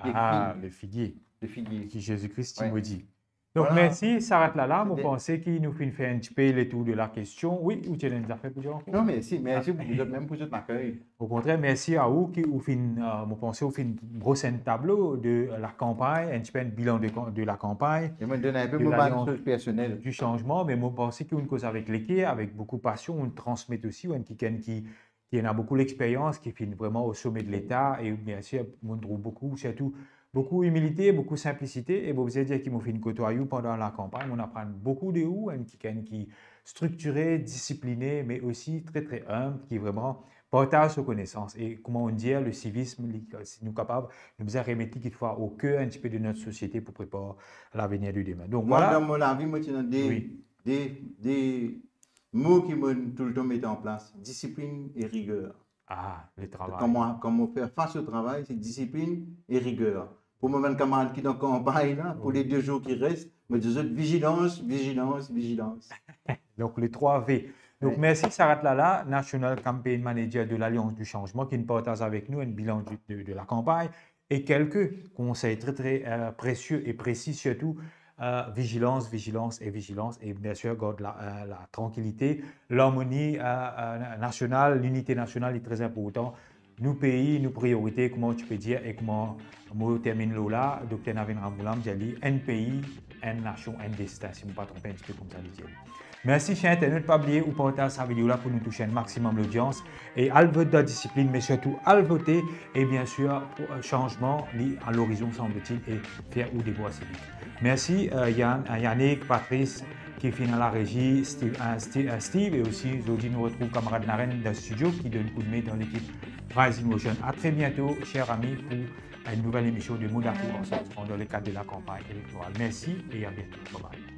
Le Ah, fig. Le figi. Le figi. Ki Zezi Kris ti Wi. mo dir. Donk, Vwala. Mersi, s'aret la la. Mo Sete panse ki nou finn fer enn tipe le tour de la kestion. Wi, ou ti ena enn zafer pou dir ankor? Non, mersi. Mersi pou zot, mem pou zot lakey. Okontrer, mersi a ou ki ou finn, euh, mo panse ou finn dres enn tablo de lakanpagn, enn tipe enn bilan de kan-, de lakanpagn, E mo donn enn pe de mo bann Lalians soz personel. du Changement, me mo panse ki ou'nn koz avek leker, avek boukou pasion, ou'nn transmet osi, ou enn kikenn ki ki ena boukou lexperyans, ki finn vreman o some de leta, e biensir, mo trouv boukou, sirtou boukou imilite, boukou sinplisite, e mo bizin dir ki mo finn kotway ou pandan lakanpagn, mo'nn aprann boukou de ou, enn kikenn ki strictire, disipline, me osi tre, tre inb, ki vreman partaz so konesans. E kouma ou'nn dir, le civisme, li, si nou kapav, nou bizin remet li kitfwa o ker enn tipe de not sosiete pou prepar lavenir de demin. Donk, Mwa, vwala. Dan mo lavi, mo ti ena de, Wi. de, de mo ki mo toultan met an plas, disiplinn e riger. Ah, le travay. Kan mo, kan mo fer fas o travay, se disiplinn e riger. Pou mo bann kamarad ki dan kanpagn la, pou Wi. le de zour ki res, mo dir zot vizilans, vizilans, vizilans. Donk, le trwa V. Donk, Wi. Mersi Sarat Lala, National Campaign Manager de Lalians di Sanzman, ki finn partaz avek nou enn bilan di, de, de lakanpagn. E kelke konsey tre, tre, euh, presie e presi, sirtou, euh, vizilans, vizilans e vizilans, e biensir, gard la, euh, la trankilite, larmoni, euh, euh, nasional, linite nasional, li tre inportan. Nou pei, nou priorite, kouma ti pe dir, e kouma mo terminn lor la, Dokter Navin Ramgoolam dir li, enn pei, enn nasion, enn destin, si mo pa tronpe, enn tipe koumsa li dir. Mersi, ser internot, pa bliye ou partaz sa video la pou nou touse enn maximum lodians. E al vot dan disiplinn, me sirtou al vote. E biensir, sanzman, li a lorizon, sanble-t-il, e fer ou devwar sivik. Mersi, euh, Yann, euh, Yannick, Patrice, ki finn a la rezi, Steve, euh, Steve, euh, Steve, e osi, zordi nou retrouv kamarad Naren dan studio, ki donn koudme dan lekip Rising Motion. A tre biento, ser ami, pou enn nouvel emision de Mo Dakou Ansam dan le kad de lakanpagn elektoral. Mersi e a biento. Bye bye.